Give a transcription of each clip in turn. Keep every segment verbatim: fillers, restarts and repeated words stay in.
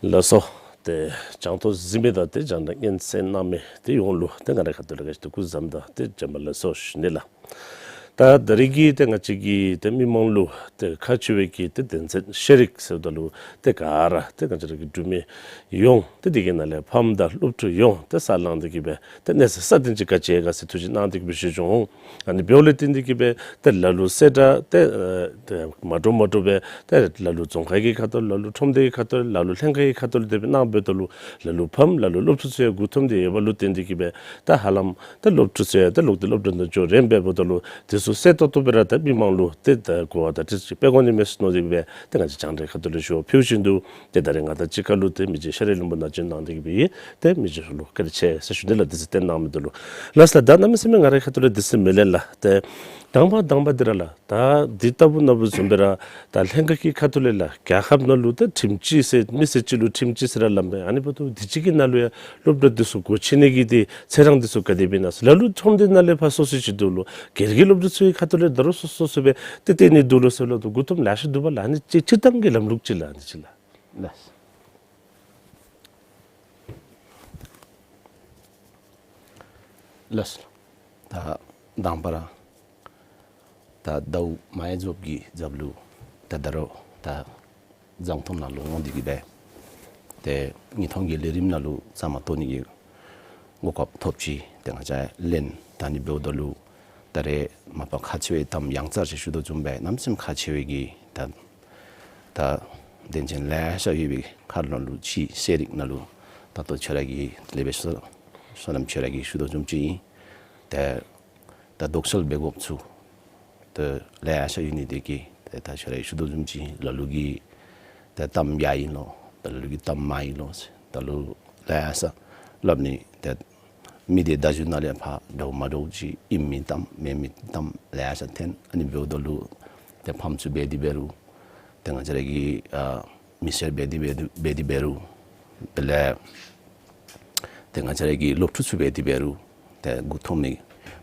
ལགས་སོ། ཏེ་སྤྱན་རས་གཟིགས་དང་ཏེ་སྤྱན་རས་གཟིགས་མཛད་གནང་མི་ཏེ་ཡོངས་ལུ་ཏེ་ང་རའི་ཁ་ཐུག་ལས་ག་ཅི་ཏེ་སྐུ་གཟུགས་བཟང་དང་ཏེ་བྱོན་པ་ལེགས་སོ་ཞུ་ནི་ལགས། ད་ད་རིས་ཀྱི་ཏེ་ང་བཅས་ཀྱི་ཏེ་མི་མང་ལུ་ཏེ་ཁག་ཆེ་བའི་གི་ཏེ་དོན་ཚན་ཤེས་རིག་ཟེརཝ་ད་ལུ་ཏེ་ག་ར་ཏེ་ང་བཅས་ར་གི་འབྲུག་མི་ཡོངས་ཏེ་དེ་གི་ནང་ལས་ཕམ་དང་སློབ་ཕྲུག་ཡོངས་ཏེ་ས་ལངས་ཏེ་གི་སྦེ་ཏེ་གནས་ས་ས་སྟེང་ཅིག་ག་ཅི་ཡོད་ག་ཟེར་ཐུགས་བཞེད་གནང་སྟེ་གི་སྦེ་བཞུགས་བྱུང་འོང་། ཨ་ནི་འབདཝ་ལས་བརྟེན་ཏེ་གི་སྦེ་ཏེ་ལ་ལུ་གསལ་བསྒྲགས་ཏེ་ཨ་ཏེ་མ་འདྲཝ་མ་འདྲཝ་སྦེ་ཏེ་ལ་ལུ་རྫོང་ཁག་གི་ཁ་ཐུག་ལས་ལ་ལུ་ཁྲོམ་སྡེ་གི་ཁ་ཐུག་ལས་ལ་ལུ་ལྷན་ཁག་གི་ཁ་ཐུག་ལས་དེ་སྦེ་གནང་འབདཝ་ད་ལུ་ལ་ལུ་ཕམ་ལ་ལུ་སློབ་ཕྲུག་ཚུ་ཡང་མགུ་འཐོམ་སྟེ་ཡོདཔ་ལུ་བརྟེན་ཏེ་གི་སྦེ་ད་ཧ་ལམ་ད་སློབ་ཕྲུག་ཚུ་ཡང་ད་ལོག་སྟེ་སློབ་གྲྭ་ནང་འགྱོ་རན་འབདཝ་ད་ལུ་དེ་ཚུ་གསལ་ཏོག་ཏོ་སྦེ་ར་ད་མི་མང་ལུ་ཏེ་ད་གོ་བ་དང་འདྲིས་ཅིག་སྤེལ་དགོ་ནི་མས་ཟེར་མནོ་སྟེ་སྦེ་ཏེ་ང་བཅས་རྒྱང་བསྒྲགས་ཁ་ཐུག་ལས་ཞུ་བ་ཕུལ་བཞིན་དུ་ཏེ་ད་རེས་ང་དང་གཅིག་ཁར་ལུ་ཏེ་མི་རྗེ་ཤེས་རིག་བློན་པོ་ནཱ་གཅིག་གནང་སྟེ་གི་སྦེ་ཏེ་མི་རྗེ་ལུ་བཀའ་དྲིན་ཆེ་ཟེར་ཞུ་ནི་ལགས། དེ་ཚུ་བསྟན་གནང་མི་འདི་ལུ། ལགས་སོ་ལགས། ད་གནམ་མེད་ས་མེད་ང་རའི་ཁ་ཐུག་ལས་དུས་ཚོད་མི་ལེན་ལགས། ཏེ་དང་པ་དང་པ་འདི་ར་ལགས། ད་འདི་ལྟ་བུ་ན་བུ་བཟུམ་སྦེ་ར་ད་ལྷན་ཁག་གི་ཁ་ཐུག་ལས་ལགས་རྒྱལ་ཁབ་ནང་ལུ་ད་ཁྲིམས་ཅིག་ཟེར་མི་སེར་ཅིག་ལུ་ཁྲིམས་ཅིག་ཟེར་ར་སླབ་མས། ཨ་ནི་འབདཝ་ད་འདི་ཅིག་གི་ནང་ལུ་ཡང་སློབ་གྲྭ་འདི་ཚུ་སྒོ་ཕྱེ་ནི་གི་ཏེ་ཚེས་གྲངས་འདི་ཚུ་ག་དེ་སྦེ་ཨིན་ན་ཟེར། ལ་ལུ་ཁྲོམ་སྡེ་ནང་ལས་ཕར་སོ་སོ་ཅིག་འདུག་ལོ། སྒེར་གྱི་སློབ་གྲྭ་ཚུ་གི་ཁ་ཐུག་ལས་ད་རུང་སོ་སོ་སོ་སྦེ་ཏེ་སྟོན་ནི་འདུག་ལོ་ཟེར་ལོ། ད་མགུ་འཐོམ་ལེ་ཤ་འདུག་པ་ལགས། ཨ་ནི་སྤྱིར་བཏང་གི་ལམ་ལུགས་ཅིག་ལགས། ཨ་ནི་ཅིག་ལགས། ལགས། ལགས། ད་དང་པ་ར་ད་ཟླཝ་མ་ཡ་རྫོགསཔ་གི་རྒྱབ་ལུ་ད་ད་རུང་ད་རྫོང་ཁོངས་ནང་ལུ་འོང་སྟེ་གི་སྦེ་ཏེ་དངོས་མཐོང་གི་ལས་རིམ་ནང་ལུ་བཅའ་མར་གཏོགས་ནི་གི་གོ་སྐབས་ཐོབ་ཅི། ཏེ་ང་བཅས་ལེན། ད་ཨ་ནི་འབདཝ་ད་ལུ་ད་རེས་མ་པ་ཁག་ཆེ་བའི་གཏམ་ཡང་རྩ་ཅིག་ཞུ་དོ་བཟུམ་སྦེ་གནམ་མེད་ས་མེད་ཁག་ཆེ་བའི་གི་ད་ད་དོན་ཚན་ལེ་ཤ་ཡོད་པའི་ཁར་ལུ་ཅིག་ཤེས་རིག་ནང་ལུ་ད་ལྟོ་ཁྱོད་ར་གིས་ལེགས་པའི་བསོད་བསོད་ནམས་ཁྱོད་ར་གིས་ཞུ་དོ་བཟུམ་ཅིག་ཨིན། ཏེ་ད་དོགས་སེལ་འབད་དགོཔ་ཚུ་ཏེ་ལེ་ཤ་ཡོད་ནི་དེ་གིས་ཏེ་ད་ཁྱོད་ར་གིས་ཞུ་དོ་བཟུམ་ཅིག་ལ་ལུ་གིས་ཏེ་གཏམ་ཡང་ཨིན་ལོ། ད་ལ་ལུ་གིས་གཏམ་མ་ཨིན་ལོ་ཟེར་ད་ལུ་ལེ་ཤ་སླབ་ནི། ཏེ་མི་སྡེ་བརྡ་བརྒྱུད་ནང་ལས་ཕར་འདྲཝ་མ་འདྲཝ་ཅིག་ཨིན་མི་གཏམ་མེན་མི་གཏམ་ལེ་ཤ་ཐོན། ཨ་ནི་འབདཝ་ད་ལུ་ཏེ་ཕམ་ཚུ་འབད་དེ་འབད་རུང་ཏེ་ང་བཅས་ར་གི་ཨ་མི་སེར་འབད་དེ་འབད་དེ་འབད་དེ་འབད་རུང་དེ་ལས་ཏེ་ང་བཅས་ར་གི་སློབ་ཕྲུག་ཚུ་འབད་དེ་འབད་རུང་ཏེ་མགུ་འཐོམ་ནི་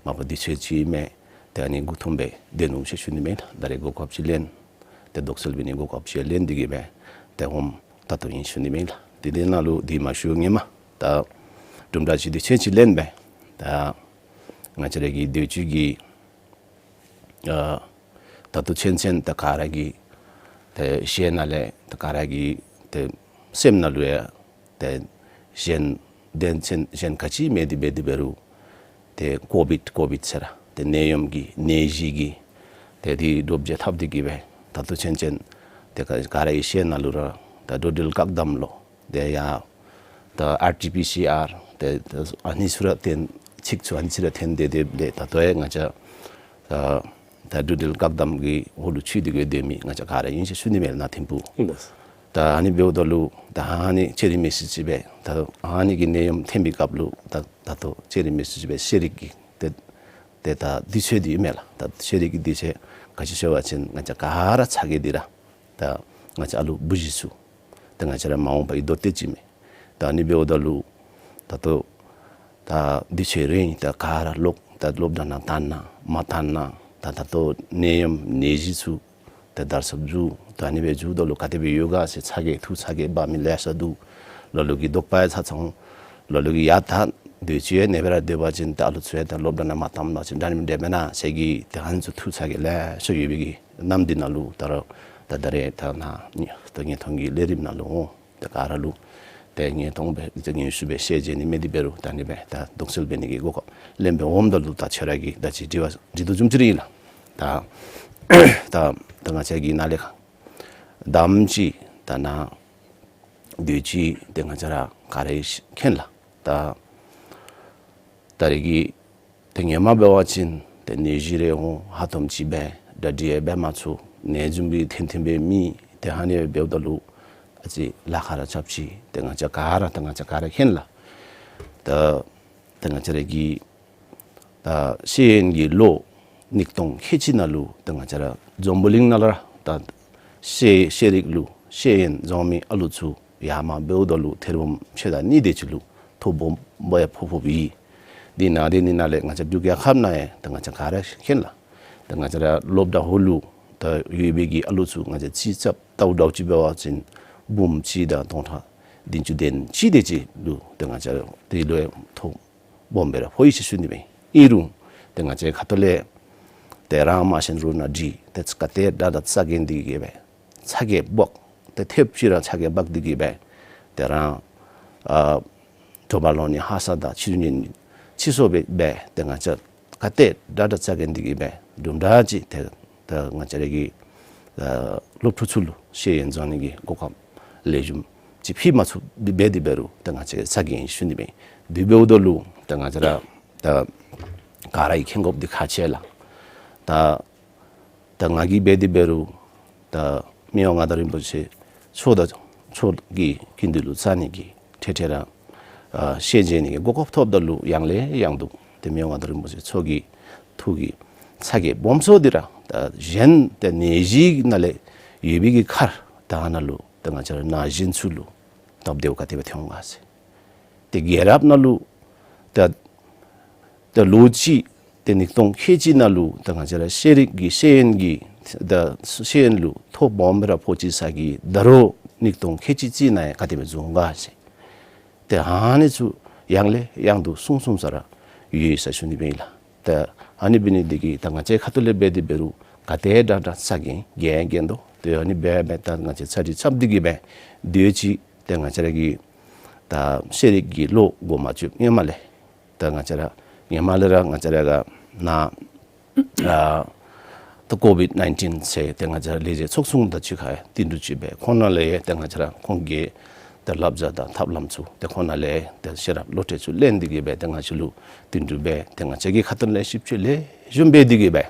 མ་པ་དུས་ཚོད་ཅིག་མས། ཏེ་ཨ་ནི་མགུ་འཐོམ་སྦེ་སྡོད་ནུག་ཟེར་ཞུ་ནི་མེན་ལགས། ད་རེས་གོ་སྐབས་ཅིག་ལེན། ཏེ་དོགས་སེལ་འབད་ནི་གོ་སྐབས་ཅིག་ལེན་ཏེ་གི་སྦེ་ཏེ་འོངམ་ད་ལྟོ་ཨིན་ཞུ་ནི་མེན་ལགས། དེ་དེ་ནང་ལུ་དེ་མ་ཞུ་ངེས་མ་ད་དུམ་གྲ་ཅིག་དུས་ཚོད་ཅིག་ལེན་སྦེ་ད་ང་བཅས་ར་གི་དུས་ཅི་གི་ཨ་ད་ལྟོ་ཚུན་ཚོད་ད་ག་ར་གི་ཏེ་ཤེས་ནང་ལས་ད་ག་ར་གི་ཏེ་སེམས་ནང་ལུ་ཡང་ཏེ་གཞན་དོན་ཚན་གཞན་ག་ཅི་མེད་དེ་འབད་དེ་འབད་རུང་ཏེ་ཀོ་བིཌ་ཀོ་བིཌ་ཟེར་ར་ཏེ་ནད་ཡམས་ཀྱི་ནད་གཞི་གི་ཏེ་དེ་འདྲོག་བྱེལ་འཐབ་སྟེ་གི་སྦེ་ད་ལྟོ་ཚུན་ཚོད་ཏེ་ག་ག་ར་གི་ཤེས་ནང་ལུ་ར་ད་འགྲོ་འགྲུལ་བཀག་དམ་ལོ། ཏེ་ཡང་ད་ཨར་ཊི་པི་སི་ཨར་ཏེ་ད་ཨ་ནི་ཚུ་ར་ཐོན་ཚིག་ཚུ་ཨ་ནི་ཚུ་ར་ཐོན་ཏེ་དེ་ལས་ད་ལྟོ་ཡང་ང་བཅས་ད་ད་འགྲོ་འགྲུལ་བཀག་དམ་གྱི་འོག་ལུ་ཚུད་དེ་གི་སྡོད་མི་ང་བཅས་ག་ར་ཨིན་ཟེར་ཞུ་ནི་མས་ལགས་ཐིམ་ཕུག། ད་ཨ་ནི་འབདཝ་ད་ལུ་ད་ཨ་ནི་ཅི་རིགས་མི་སེར་ཅིག་སྦེ་ད་ཨ་ནི་གི་ནད་ཡམས་ཐོན་པའི་སྐབས་ལུ་ད་ད་ལྟོ་ཅི་རིགས་མི་སེར་ཅིག་སྦེ་ཤེས་རིག་གི་ཏེ་ཏེ་ད་དུས་ཚོད་འདི་ཨིན་མས་ལགས། ད་ཤེས་རིག་གི་དུས་ཚོད་ག་ཅི་ཟེར་བ་ཅིན་ང་བཅས་ག་ར་ཚ་གྱང་འདི་ར་ད་ང་བཅས་ཨ་ལུ་བུ་གཞི་ཚུ་ཏེ་ང་བཅས་ར་མ་འོངས་པའི་འདོད་སྡོད་ཅིག་མས། ད་ཨ་ནི་འབདཝ་ད་ལུ་ད་ལྟོ་ད་དུས་ཚོད་རིང་ད་ག་ར་ལོག་ད་སློབ་གྲྭ་ནང་གཏང་ན་མ་གཏང་ན་ད་ད་ལྟོ་ནད་ཡམས་ནད་གཞི་ཚུ་ཏེ་དར་ཁྱབ་འགྱོ་ད་ཨ་ནི་སྦེ་འགྱོཝ་ད་ལུ་ག་དེ་སྦེ་ཡོད་ག་ཟེར་ཚ་གྱང་ཐུགས་ཚ་གྱང་འབག་མི་ལེ་ཤ་འདུག། ལ་ལུ་གིས་དོགས་པ་ཡང་ཚ་ཚ་འོང་། ལ་ལུ་གིས་ཡ་ད་དུས་ཅི་ཡང་ཨ་ནེ་སྦེ་ར་སྡོད་པ་ཅིན་ད་ཨ་ལུ་ཚུ་ཡང་ད་སློབ་གྲྭ་ནང་མ་གཏངམ་ཅིན་འདྲ་ནི་མི་འདྲ་མེན་ན་ཟེར་གྱི་ཏེ་ཨ་ནི་ཚུ་ཐུགས་ཚ་གྱང་ལེ་ཤ་ཡོད་པའི་གི་གནམ་འདི་ནང་ལུ་ད་རུང་ད་ད་རེས་ད་ནཱ་ད་དངོས་མཐོང་གི་ལས་རིམ་ནང་ལུ་འོང་། ད་ག་ར་ལུ་ཏེ་དངོས་མཐོང་སྦེ་ཏེ་དངོས་སུ་སྦེ་ཞལ་མཇལ་ནི་མེད་དེ་འབད་རུང་ད་ཨ་ནི་སྦེ་ད་དོགས་སེལ་འབད་ནི་གི་གོ་སྐབས་ལེན་སྦེ་འོངམ་ད་ལུ་ད་ཁྱོད་ར་གིས་ད་ཅི་དྲི་བ་དྲི་དོ་བཟུམ་ཅིག་ར་ཨིན་ལགས། ད་ད་ད་ང་བཅས་ཀྱི་ནཱ་ལས་ཁར་དམ་ཅིག་ད་ནཱ་དུས་ཅི་ཏེ་ང་བཅས་ར་ག་ར་གིས་མཁྱེན་ལགས། ད་ད་རེས་ཀྱི་ཏེ་ཧེ་མ་འབད་བ་ཅིན་ཏེ་ནད་གཞི་རེ་འོང་ཧ་ཐོམ་ཅིག་སྦེ་གྲ་སྒྲིག་ཡང་འབད་མ་ཚུགས། ནད་འབྱུང་པའི་ཐོན་ཐོན་པའི་མི་ཏེ་ཨ་ནི་འབདཝ་ད་ལུ་ཨ་ཙི་ལཱ་ཁག་ར་རྐྱབ་ཅི། ཏེ་ང་བཅས་ག་ར་ཏེ་ང་བཅས་ག་ར་མཁྱེན་ལགས། ད་ཏེ་ང་བཅས་ར་གི་ད་ཤེས་ཡོན་གྱི་ལོ་ཉིས་སྟོང་ཁལ་གཅིག་ནང་ལུ་ཏེ་ང་བཅས་ར་འཛམ་བུ་གླིང་ནང་ལུ་ར་ད་ཤེས་ཤེས་རིག་ལུ་ཤེས་ཡོན་སྦྱང་མི་ཨ་ལུ་ཚུ་ཡར་མར་འབདཝ་ད་ལུ་ཐེར་འབུམ་ཕྱེད་དང་གཉིས་དེ་ཅིག་ལུ་ཐོ་སྦོམ་སྦེ་ཕོག་ཕོགཔ་ཨིན། དེ་ནང་དེ་ནི་ནཱ་ལས་ང་བཅས་འབྲུག་རྒྱལ་ཁབ་ནང་ཡང་ཏེ་ང་བཅས་ག་ར་མཁྱེན་ལགས། ཏེ་ང་བཅས་ར་སློབ་གྲྭ་ཧོ་ལུ་ད་ཡོད་པའི་གི་ཨ་ལུ་ཚུ་ང་བཅས་ཅིག་རྐྱབ་ལྟཝ་ད་ཅིག་འབད་བ་ཅིན་འབུམ་གཅིག་དང་སྟོང་ཕྲག་ བདུན་ཅུ་དོན་གཅིག་དེ་ཅིག་ལུ་ཏེ་ང་བཅས་ར་དེ་ལུ་ཡང་ཐོ་སྦོམ་སྦེ་ར་ཕོག་ཡི་ཟེར་ཞུ་ནི་སྦེ། ཨིན་རུང་ཏེ་ང་བཅས་ཁ་ཐུག་ལས་ཏེ་རང་མ་ཤེས་རུང་ན་འདྲི་ཏེ་ག་ཏེ་དྲག་དྲག་ཚ་གྱང་འདི་གིས་སྦེ་ཚ་གྱང་འབག་ཏེ་ཐེབས་ཅིག་ར་ཚ་གྱང་འབག་འདི་གིས་སྦེ་ཏེ་རང་ཨ་དྲོ་པ་ལོག་ནི་ཧ་སག་དང་ཕྱི་རུ་ཉལ་ནི་ཚུ་སྦེ་སྦེ་ཏེ་ང་བཅས་ག་ཏེ་དྲག་དྲག་ཚ་གྱང་འདི་གིས་སྦེ་དུམ་གྲ་ཅིག་ཏེ་ད་ང་བཅས་ར་གི་ཨ་སློབ་ཕྲུག་ཚུ་ལུ་ཤེས་ཡོན་སྦྱང་ནི་གི་གོ་སྐབས་ལེགས་ཤོམ་ཅིག་ཕུལ་མ་ཚུགས་འདི་འབད་དེ་འབད་རུང་ཏེ་ང་བཅས་ཚ་གྱང་ཨིན་ཞུ་ནི་སྦེ། དེ་འབདཝ་ད་ལུ་ཏེ་ང་བཅས་ར་ད་ག་ར་གིས་མཁྱེན་དགོཔ་འདི་ཁག་ཆེ་ལགས། ད་ད་ང་གིས་འབད་དེ་འབད་རུང་ད་མི་དབང་མངའ་བདག་རིན་པོ་ཆེ་མཆོག་དང་མཆོག་གི་སྐུ་མདུན་ལུ་བཅར་ནི་གི་འཕྲལ་འཕྲལ་ར་ཨ་ཞལ་མཇལ་ནི་གི་གོ་སྐབས་ཐོབ་ད་ལུ་ཡང་ལས་ཡང་དུ་ཏེ་མི་དབང་མངའ་བདག་རིན་པོ་ཆེ་མཆོག་གི་ཐུགས་ཀྱི་ཚ་གྱང་སྦོམ་ཤོས་འདི་ར་ད་གཞན་ཏེ་ནད་གཞི་ནང་ལས་ཡོད་པའི་གི་ཁར་ད་ནཱ་ལུ་ཏེ་ང་བཅས་ར་ན་གཞོན་ཚུ་ལུ་སྟབས་བདེཝ་ག་དེ་སྦེ་ཐོན་འོང་ག་ཟེར། ཏེ་རྒྱལ་རབས་ནང་ལུ་ད་ད་ལོ་གཅིག་ཏེ་ཉིས་སྟོང་ཁལ་གཅིག་ནང་ལུ་ད་ང་བཅས་ར་ཤེས་རིག་གི་ཤེས་ཡོན་གྱི་ད་ཤེས་ཡོན་ལུ་ཐོ་སྦོམ་སྦེ་ར་ཕོག་ཅི་ས་གི་ད་རུང་ཉིས་སྟོང་ཁལ་གཅིག་གཅིག་ནང་ཡང་ག་དེ་སྦེ་བྱུང་ག་ཟེར། ཏེ་ཨ་ནི་ཚུ་ཡང་ལས་ཡང་དུ་གསུངས་གསུངས་ས་ར་ཡོད་ཟེར་ཞུ་ནི་སྦེ་ཨིན་ལགས། ཏེ་ཨ་ནི་འབད་ནི་འདི་གིས་ད་ང་བཅས་ཁ་ཐུག་ལས་འབད་དེ་འབད་རུང་ག་ཏེ་དྲག་དྲག་ཚ་གྱང་རྒྱལ་རྒྱལ་དོ། ཏེ་ཨ་ནི་འབད་འབད་ད་ང་བཅས་ཚ་དྲི་ཚབ་འདི་གིས་སྦེ་དུས་ཅི་ཏེ་ང་བཅས་ར་གི་ད་ཤེས་རིག་གི་ལོ་འགོ་མ་བཙུགས་སྔོན་མ་ལས་ད་ང་བཅས་ར་སྔོན་མ་ལས་ར་ང་བཅས་ར་ག་ན་ཨ་ད་ཀོ་བིཌ་ནའིན་ཊིན་ཟེར་ཏེ་ང་བཅས་ར་ལས་བྱེད་ཚོགས་ཆུང་དང་གཅིག་ཁར་བསྟུན་གྲོས་ཅིག་འབད། ཁོང་ནང་ལས་ཏེ་ང་བཅས་ར་ཁོང་གི་ཏེ་བསླབ་བྱ་དང་ཐབས་ལམ་ཚུ་ཏེ་ཁོང་ནང་ལས་ཏེ་ཤེས་རབ་བློ་གྲོས་ཚུ་ལེན་འདི་གིས་སྦེ་ཏེ་ང་བཅས་ལུ་བསྟུན་གྲོས་འབད། ཏེ་ང་བཅས་ཀྱི་ཁ་ཐུག་ལས་ཞིབ་དཔྱད་ལེགས་ཤོམ་འབད་འདི་གིས་སྦེ་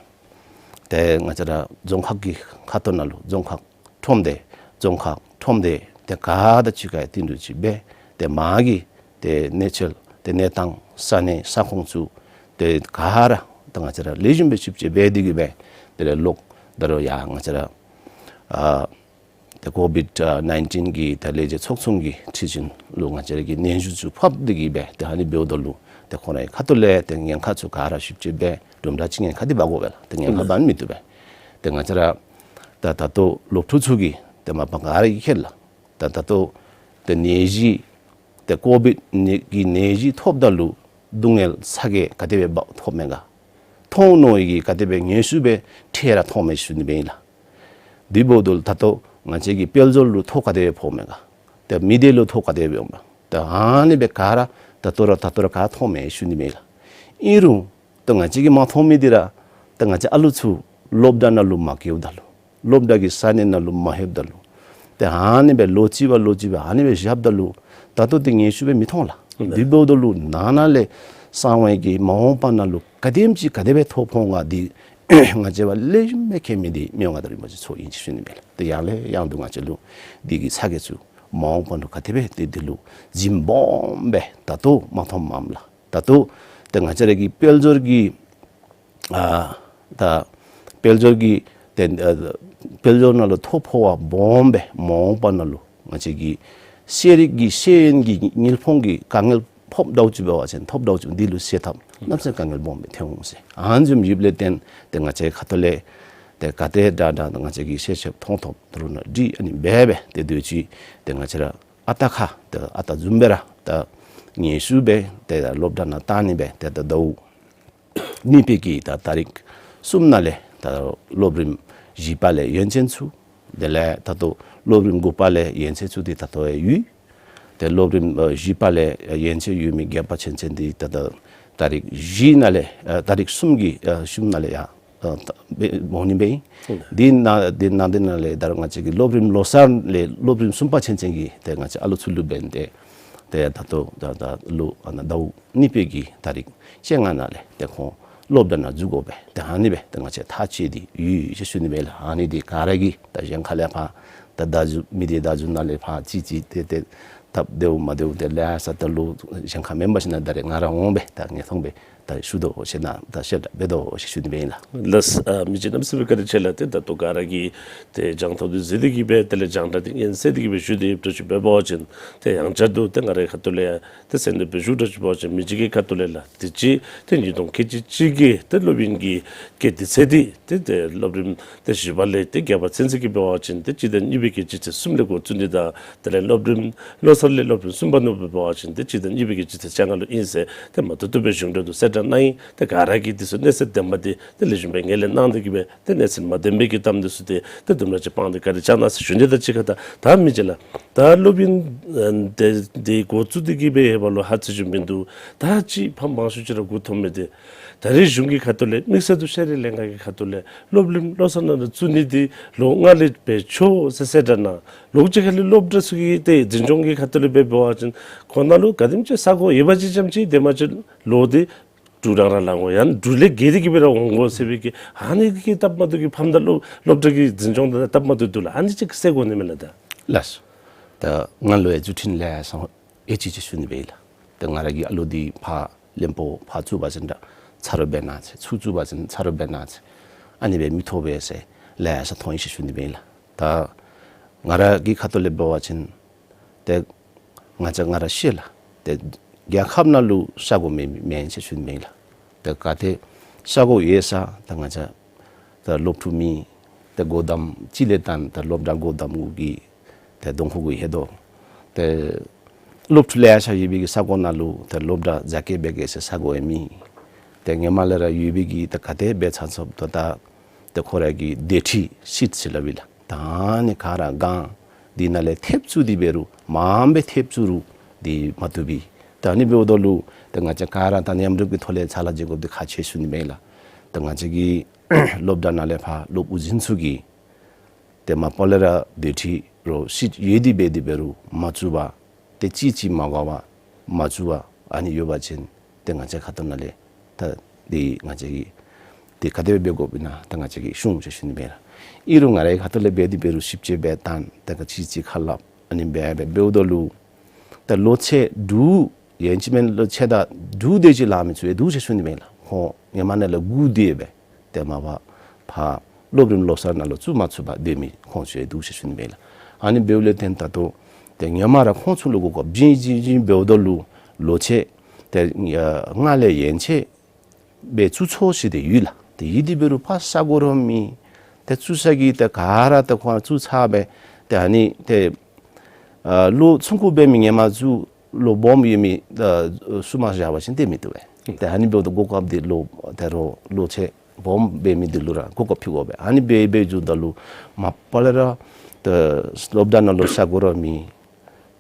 ཏེ་ང་བཅས་ར་རྫོང་ཁག་གི་ཁ་ཐུག་ནང་ལུ་རྫོང་ཁག་ཁྲོམ་སྡེ་རྫོང་ཁག་ཁྲོམ་སྡེ་ཏེ་ག་དང་གཅིག་ཁར་བསྟུན་གྲོས་ཅིག་འབད། ཏེ་མ་གི་ཏེ་གནས་ཚུལ་ཏེ་གནས་སྟངས་ས་གནས་ས་ཁོངས་ཚུ་ཏེ་ག་ར་ད་ང་བཅས་ར་ལེགས་ཤོམ་སྦེ་ཞིབ་དཔྱད་འབད་འདི་གིས་སྦེ་དེ་ལས་ལོག་ད་རུང་ཡང་ང་བཅས་ར་ཨ་ཏེ་ཀོ་བིཌ་ཨ་ནའིན་ཊིན་གྱི་ད་ལས་བྱེད་ཚོགས་ཆུང་གི་ཁྲི་འཛིན་ལུ་ང་བཅས་ར་གིས་སྙན་ཞུ་ཚུ་ཕབ་འདི་གིས་སྦེ་ཏེ་ཨ་ནི་འབདཝ་ད་ལུ་ཏེ་ཁོང་རའི་ཁ་ཐུག་ལས་ཏེ་ཉེན་ཁ་ཚུ་ག་ར་ཞིབ་དཔྱད་འབད། དུམ་གྲ་ཅིག་ཉེན་ཁ་འདི་འབག་དགོ་པས་ལགས། ཏེ་ཉེན་ཁ་འབག་ནི་མི་བཏུབ་པས། ཏེ་ང་བཅས་ར་ད་ད་ལྟོ་སློབ་ཕྲུག་ཚུ་གིས་ཏེ་མ་པ་ག་ར་གིས་མཁྱེན་ལགས། ད་ད་ལྟོ་ཏེ་ནད་གཞི་ཏེ་ཀོ་བིཌ་ནད་ཀྱི་ནད་གཞི་ཐོབ་ད་ལུ་སྡུག་བསྔལ་ཚ་གྱང་ག་དེ་སྦེ་འབག་ཐོབ་མས་ག། མཐོང་མནོ་ཡི་གི་ག་དེ་སྦེ་ངལ་གསོ་སྦེ་འཕྲལ་ར་མཐོང་མས་ཞུ་ནི་སྦེ་ཨིན་ལགས། དེ་འབདཝ་ད་ལུ་ད་ལྟོ་ང་བཅས་ཀྱི་དཔལ་འབྱོར་ལུ་ཐོ་ག་དེ་སྦེ་ཕོག་མས་ག། ཏེ་མི་སྡེ་ལུ་ཐོ་ག་དེ་སྦེ་འོང་མས། ད་ཨ་ནི་སྦེ་ག་ར་ད་ལྟོ་ར་ད་ལྟོ་ར་ག་མཐོང་མས་ཞུ་ནི་སྦེ་ཨིན་ལགས། ཨིན་རུང་ད་ང་བཅས་ཀྱིས་མ་མཐོང་མི་འདི་ར་ད་ང་བཅས་ཨ་ལུ་ཚུ་སློབ་གྲྭ་ནང་ལུ་མ་བསྐྱལཝ་ད་ལུ་སློབ་གྲྭ་གི་ས་གནས་ནང་ལུ་མ་ལྷོདཔ་ད་ལུ་ཏེ་ཨ་ནི་སྦེ་ལོ་གཅིག་བ་ལོ་གཅིག་བ་ཨ་ནི་སྦེ་བཞགཔ་ད་ལུ་ད་ལྟོ་འདི་ངལ་གསོ་སྦེ་མི་མཐོང་ལགས། ཨིན་ལགས། དེ་འབདཝ་ད་ལུ་ནང་ན་ལས་གསང་བའི་གི་མ་འོངས་པ་ནང་ལུ་ག་དེམ་ཅིག་ག་དེ་སྦེ་ཐོ་ཕོག་འོང་ག་འདི་ང་བཅས་འབད་ལེགས་ཤོམ་སྦེ་མཁྱེན་མི་འདི་མི་དབང་མངའ་བདག་རིན་པོ་ཆེ་མཆོག་ཨིན་ཟེར་ཞུ་ནི་མས་ལགས། ཏེ་ཡང་ལས་ཡང་དུ་ང་བཅས་ལུ་འདི་གི་ཚ་གྱང་ཚུ་མ་འོངས་པ་ནང་ག་དེ་སྦེ་ཏེ་འདི་ལུ་འཛིན་སྦོམ་སྦེ་ད་ལྟོ་མ་མཐོངམ་མས་ལགས། ད་ལྟོ་ཏེ་ང་བཅས་ར་གི་དཔལ་འབྱོར་གྱི་ཨ་ད་དཔལ་འབྱོར་གྱི་ཏེ་ཨ་དཔལ་འབྱོར་ནང་ལུ་ཐོ་ཕོག་པ་སྦོམ་སྦེ་མ་འོངས་པ་ནང་ལུ་ང་བཅས་ཀྱི་ཤེས་རིག་གི་ཤེས་ཡོན་གྱི་དངུལ་ཕོན་གྱི་དཀའ་ངལ་ཕོགཔ་འདྲཝ་ཅིག་འབད་བ་ཅིན་ཐོབ་འདྲཝ་ཅིག་འདི་ལུ་སེལ་ཐབས་གནམ་མེད་ས་མེད་དཀའ་ངལ་སྦོམ་སྦེ་ཐོན་འོང་ཟེར། ཨ་ནི་བཟུམ་ཡོདཔ་ལས་བརྟེན་ཏེ་ང་བཅས་ཁ་ཐུག་ལས་ཏེ་ག་དེ་དྲག་དྲག་ང་བཅས་ཀྱིས་ཤེས་ཤེསཔ་མཐོང་ཐོབ་ད་རུང་ན་འདི་ཨ་ནི་སྦེ་སྦེ་ཏེ་དུས་ཅི་ཏེ་ང་བཅས་ར་ཨ་རྟག་ཁ་ཏེ་ཨ་རྟག་བཟུམ་སྦེ་ར་ད་ངལ་གསོ་སྦེ་ཏེ་ད་སློབ་གྲྭ་ནང་བཏང་ནི་སྦེ་ཏེ་ད་ཟླཝ་གཉིས་པའི་གི་ད་ཏ་རིག་གསུམ་ནང་ལས་ད་སློབ་རིམ་བཞི་པ་ལས་ཡོན་ཚད་ཚུ་དེ་ལས་ད་ལྟོ་སློབ་རིམ་དགུ་པ་ལས་ཡོན་ཚད་ཚུ་འདི་ད་ལྟོ་ཡང་ཡོད། ཏེ་སློབ་རིམ་ཨ་བཞི་པ་ལས་ཡོན་ཚད་ཡོད་མི་རྒྱབ་པ་ཆེན་ཆེན་འདི་ད་ད་ཏ་རིག་བཞི་ནང་ལས་ཨ་ཏ་རིག་གསུམ་གྱི་ཨ་གསུམ་ནང་ལས་ཡང་ཨ་ད་འབད་འོང་ནི་སྦེ་ཨིན། ཨིན། འདི་ནང་འདི་ནང་འདི་ནང་ལས་ད་རུང་ང་བཅས་ཀྱི་སློབ་རིམ་ལོ་གསར་ལས་སློབ་རིམ་གསུམ་པ་ཆེན་ཆེན་གྱི་ཏེ་ང་བཅས་ཨ་ལུ་ཚུ་ལུ་འབད་དེ་ཏེ་ད་ལྟོ་ད་ད་ལོ་ཨ་ནཱ་ཟླཝ་གཉིས་པའི་གི་ཏ་རིག་བཅོ་ལྔ་ནང་ལས་ཏེ་ཁོང་སློབ་གྲྭ་ནང་འཛུལ་དགོ་པས། ཏེ་ཨ་ནི་སྦེ་ཏེ་ང་བཅས་ཐག་བཅད་དེ་ཡོད་ཟེར་ཞུ་ནི་སྦེ་ལགས། ཨ་ནི་འདི་ག་ར་གིས་ད་གཞན་ཁ་ལས་ཕར་ད་བརྡ་བརྒྱུད་མི་སྡེ་བརྡ་བརྒྱུད་ནང་ལས་ཕར་ཅིག་ཅིག་ཏེ་ཏེ་སྟབས་བདེཝ་མ་བདེཝ་ཏེ་ལས་ས་ད་ལུ་གཞན་ཁ་མེན་པར་ཞིན་ན་ད་རེས་ང་ར་འོང་སྦེ་ད་ངེས་མཐོང་སྦེ་ད་ཞུ་དོ་ཟེར་ན་ད་ཤེས་ར་འབད་དོ་ཟེར་ཞུ་ནི་སྦེ་ཨིན་ལགས། ལགས། ཨ་མི་རྗེ་རྣམ་གསུམ་བཀའ་དྲིན་ཆེ་ལགས། ཏེ་ད་ལྟོ་ག་ར་གིས་ཏེ་སྦྱང་ཐོབ་སྟེ་གཟིགས་ཏེ་གིས་སྦེ་དེ་ལས་སྦྱང་བརྡར་འདི་སྙན་གསན་ཏེ་གིས་སྦེ་ཞུ་སྟེ་ཡོདཔ་འདྲཝ་ཅིག་འབད་བ་ཅིན་ཏེ་ཡང་བསྐྱར་དུ་ཏེ་ང་རའི་ཁ་ཐུག་ལས་ཡང་ཏེ་གསན་ཏེ་སྦེ་ཞུཝ་འདྲཝ་ཅིག་འབད་བ་ཅིན་མི་རྗེ་གི་ཁ་ཐུག་ལས་ལགས་དུས་ཅི་ཏེ་ཉིས་སྟོང་ཁལ་གཅིག་གཅིག་གི་ཏེ་སློབ་ཡོན་གྱི་སྐབས་འདི་ཚེ་འདི་ཏེ་ཏེ་སློབ་རིམ་ཏེ་བཞི་པ་ལས་ཏེ་བརྒྱད་པ་ཚུན་ཚོད་ཀྱི་འབད་བ་ཅིན་ཏེ་སྤྱི་ཟླ་གཉིས་པའི་གི་སྤྱི་ཚེས་གསུམ་ལས་འགོ་བཙུགས་ནི་དང་དེ་ལས་སློབ་རིམ་ལོ་ ཐོག་ལས་སློབ་དཔོན་གསུམ་པ་ནོར་བུ་འབད་བ་ཅིན་ཏེ་གཅིག་དང་གཉིས་པའི་གི་སྤྱི་ཚེས་བཅོ་ལྔ་ལུ་ཨིན་ཟེར་ཏེ་མ་ཐུབ་ཐུབ་སྦེ་གཞུང་འབྲེལ་དུ་གསལ་བསྒྲགས་གནང་ཡི། ཏེ་ག་ར་གིས་འདི་ཚུ་གནས་ཚད་ལྡན་པ་འདི་ཏེ་ལེགས་ཤོམ་སྦེ་ངོས་ལེན་གནང་སྟེ་གི་སྦེ་ཏེ་གནས་ཚད་མ་ལྡན་པའི་གི་གཏམ་འདི་ཚུ་ཏེ་ཏེ་དུམ་གྲ་ཅིག་སྤང་སྟེ་བཀའ་དྲིན་བསྐྱང་གནང་ཟེར་ཞུ་ནི་དང་གཅིག་ཁར་ད་ད་མི་རྗེ་ལགས། ད་སློབ་ཡོན་ཨ་དེ་དེ་འགོ་བཙུགས་ཏེ་གི་སྦེ་ཡོད་པ་ལུ་ཧ་ཅང་ཞུ་མི་འདུག། ད་ཅིག་ཕམ་མང་ཤོས་ཅིག་ར་མགུ་འཐོམ་མི་འདི་ད་རེས་གཞུང་གི་ཁ་ཐུག་ལས་དམིགས་བསལ་དུ་ཤེས་རིག་ལྷན་ཁག་གི་ཁ་ཐུག་ལས་སློབ་གླིང་བློ་བཟང་ནང་ལུ་བཙུགས་ནི་འདི་ལོ་ལྔ་ལས་འབད་ཆོག་ཟེར་གསལ་བསྒྲགས་གནང་། ལོགས་ཅིག་ཁ་ལས་སློབ་གྲྭ་ཚུ་གི་ཏེ་འཛིན་སྐྱོང་གི་ཁ་ཐུག་ལས་འབད་འབད་བ་ཅིན་ཁོང་ནང་ལུ་ག་དེམ་ཅིག་ས་གོ་ཡོད་པ་ཅིག་ཙམ་ཅིག་དེམ་ཅིག་ལོག་སྟེ་འབྲུག་རང་ར་ལང་དགོ་ཡང་འབྲུག་ལས་བརྒལ་ཏེ་གི་སྦེ་ར་འོང་དགོ་ཟེར་བའི་གི་ཨ་ནི་གི་སྟབས་མ་བདེཝ་གི་ཕམ་ད་སློབ་སློབ་གྲྭ་གི་འཛིན་སྐྱོང་དང་སྟབས་མ་བདེཝ་འདུག་ལགས། ཨ་ནི་ཅིག་གསལ་དགོ་ནི་མས་ལགས། ད་ལགས་སོ། ད་ང་ལུ་ཡང་ཚུལ་ཁྲིམས་ལས་སང་ཨེ་ཅིག་ཅིག་ཞུ་ནི་སྦེ་ལགས། ད་ང་ར་གི་ཨ་ལོ་འདི་ཕར་བློན་པོ་ཕར་བཙུགས་པ་ཅིན་ད་ཚ་རོགས་འབད་གནང་ཟེར། ཚུར་བཙུགས་པ་ཅིན་ཚ་རོགས་འབད་གནང་ཟེར། ཨ་ནི་སྦེ་མི་ཐོབ་པས་ཟེར་ལས་སང་མཐོང་ཡི་ཟེར་ཞུ་ནི་སྦེ་ལགས། ད་ང་ར་གི་ཁ་ཐུག་ལས་འབད་བ་ཅིན་ཏེ་ང་བཅས་ང་ར་ཤེས་ལགས། ཏེ་རྒྱལ་ཁབ་ནང་ལུ་ས་གོ་མེད་མི་མེན་ཟེར་ཞུ་ནི་མེན་ལགས། ཏེ་ག་ཏེ་ས་གོ་ཡོད་ས་ད་ང་བཅས་ད་སློབ་ཕྲུག་མེད། ཏེ་སྒོ་བསྡམ་ཅིག་ལས་བརྟེན་ད་སློབ་གྲྭ་སྒོ་བསྡམ་གུ་གི་ཏེ་གདོང་ཁ་གུ་ཡོད་དོ། ཏེ་སློབ་ཕྲུག་ལེ་ཤ་ཡོད་པའི་གི་ས་གོ་ནང་ལུ་ཏེ་སློབ་གྲྭ་རྒྱ་སྐྱེད་འབད་གེ་ཟེར་ས་གོ་ཡང་མེད། ཏེ་ཧེ་མ་ལས་ར་ཡོད་པའི་གི་ཏེ་ག་དེ་འབད་ཚར་ཚརཝ་ད་ད་ཏེ་ཁོ་ར་གི་སྡོད་ཁྲི་སིཊ་ཟེར་སླབ་ཨིན་ལགས། ད་ཨ་ནི་ག་ར་གང་འདི་ནང་ལས་ཐེབས་བཙུགས་ཏེ་འབད་རུང་མངམ་སྦེ་ཐེབས་བཙུགས་རུང་འདི་མ་བཏུབ་པས། ད་ཨ་ནི་འབདཝ་ད་ལུ་ཏེ་ང་བཅས་ག་ར་ད་མཉམ་རུབ་ཀྱི་ཐོག་ལས་ཕྱག་ལཱ་མཛད་དགོཔ་འདི་ཁག་ཆེ་ཞུ་ནི་མས་ལགས། ད་ང་བཅས་ཀྱི་སློབ་གྲྭ་ནང་ལས་ཕར་སློབ་དབུ་འཛིན་ཚུ་གིས་ཏེ་མ་པ་ལས་ར་སྡོད་ཁྲི་རོགས་སིཊ་ཡོད་དེ་འབད་དེ་འབད་རུང་མ་བཙུགས་པར་ཏེ་གཅིག་གཅིག་མ་དགའ་བར་མ་བཙུགས་པར་ཨ་ནི་ཡོད་པ་ཅིན་ཏེ་ང་བཅས་ཁ་ཐུག་ནང་ལས་ད་འདི་ང་བཅས་ཀྱིས་ཏེ་ག་དེ་སྦེ་འབད་དགོཔ་ཨིན་ན་ད་ང་བཅས་ཀྱིས་ཞུ་འོང་ཟེར་ཞུ་ནི་མས་ལགས། ཨིན་རུང་ང་རའི་ཁ་ཐུག་ལས་འབད་དེ་འབད་རུང་ཞིབ་དཔྱད་འབད་ད་ད་ག་གཅིག་གཅིག་ཁ་སླབ་ཨ་ནི་འབད་འབད་འབདཝ་ད་ལུ་ད་ལོ་ཚད་དྲུག་ཡན་ཆད་མེན་ལོ་ཚད་ད་དྲུག་དེ་ཅིག་ལང་མི་ཚུ་ཡང་འདུག་ཟེར་ཞུ་ནི་མས་ལགས། ཁོང་ཧེ་མ་ནང་ལས་སྒུག་སྡོད་སྦེ་ཏེ་མ་པ་ཕར་སློབ་རིམ་ལོ་གསར་ནང་ལུ་བཙུགས་མ་ཚུགས་པར་སྡོད་མི་ཁོང་ཚུ་ཡང་འདུག་ཟེར་ཞུ་ནི་མས་ལགས། ཨ་ནི་འབདཝ་ལས་བརྟེན་ད་ལྟོ་ཏེ་ཧེ་མ་ར་ཁོང་ཚུ་ལུ་གོ་སྐབས་བྱིན་བྱིན་བྱིན་འབདཝ་ད་ལུ་ལོ་ཚད་ཏེ་ལྔ་ལས་ཡན་ཆད་སྦེ་བཙུགས་ཚུགས་ཟེར་ཏེ་ཡོད་ལགས། ཏེ་ཡོད་དེ་འབད་རུང་ཕར་ས་གོ་ར་མེད། ཏེ་བཙུགས་ས་གི་ཏེ་ག་ར་ཏེ་ཁོང་བཙུགས་ཚར་སྦེ་ཏེ་ཨ་ནི་ཏེ་ཨ་ལོ་ཆུང་ཀུ་འབད་མི་ཧེ་མ་བཙུགས་ལོ་སྦོམ་ཡོད་མི་ཨ་བཙུགས་མ་བཞག་པ་ཅིན་ཏེ་མི་བཏུབ་པས། ཏེ་ཨ་ནི་འབདཝ་ད་གོ་སྐབས་འདི་ལོ་ཏེ་རོགས་ལོ་ཚད་སྦོམ་འབད་མི་འདི་ལུ་ར་གོ་སྐབས་ཕུལ་དགོ་པས། ཨ་ནི་འབད་འབད་བཅུགཔ་ད་ལུ་མ་པ་ལས་ར་ཏེ་སློབ་གྲྭ་ནང་ལུ་ས་གོ་ར་མེད།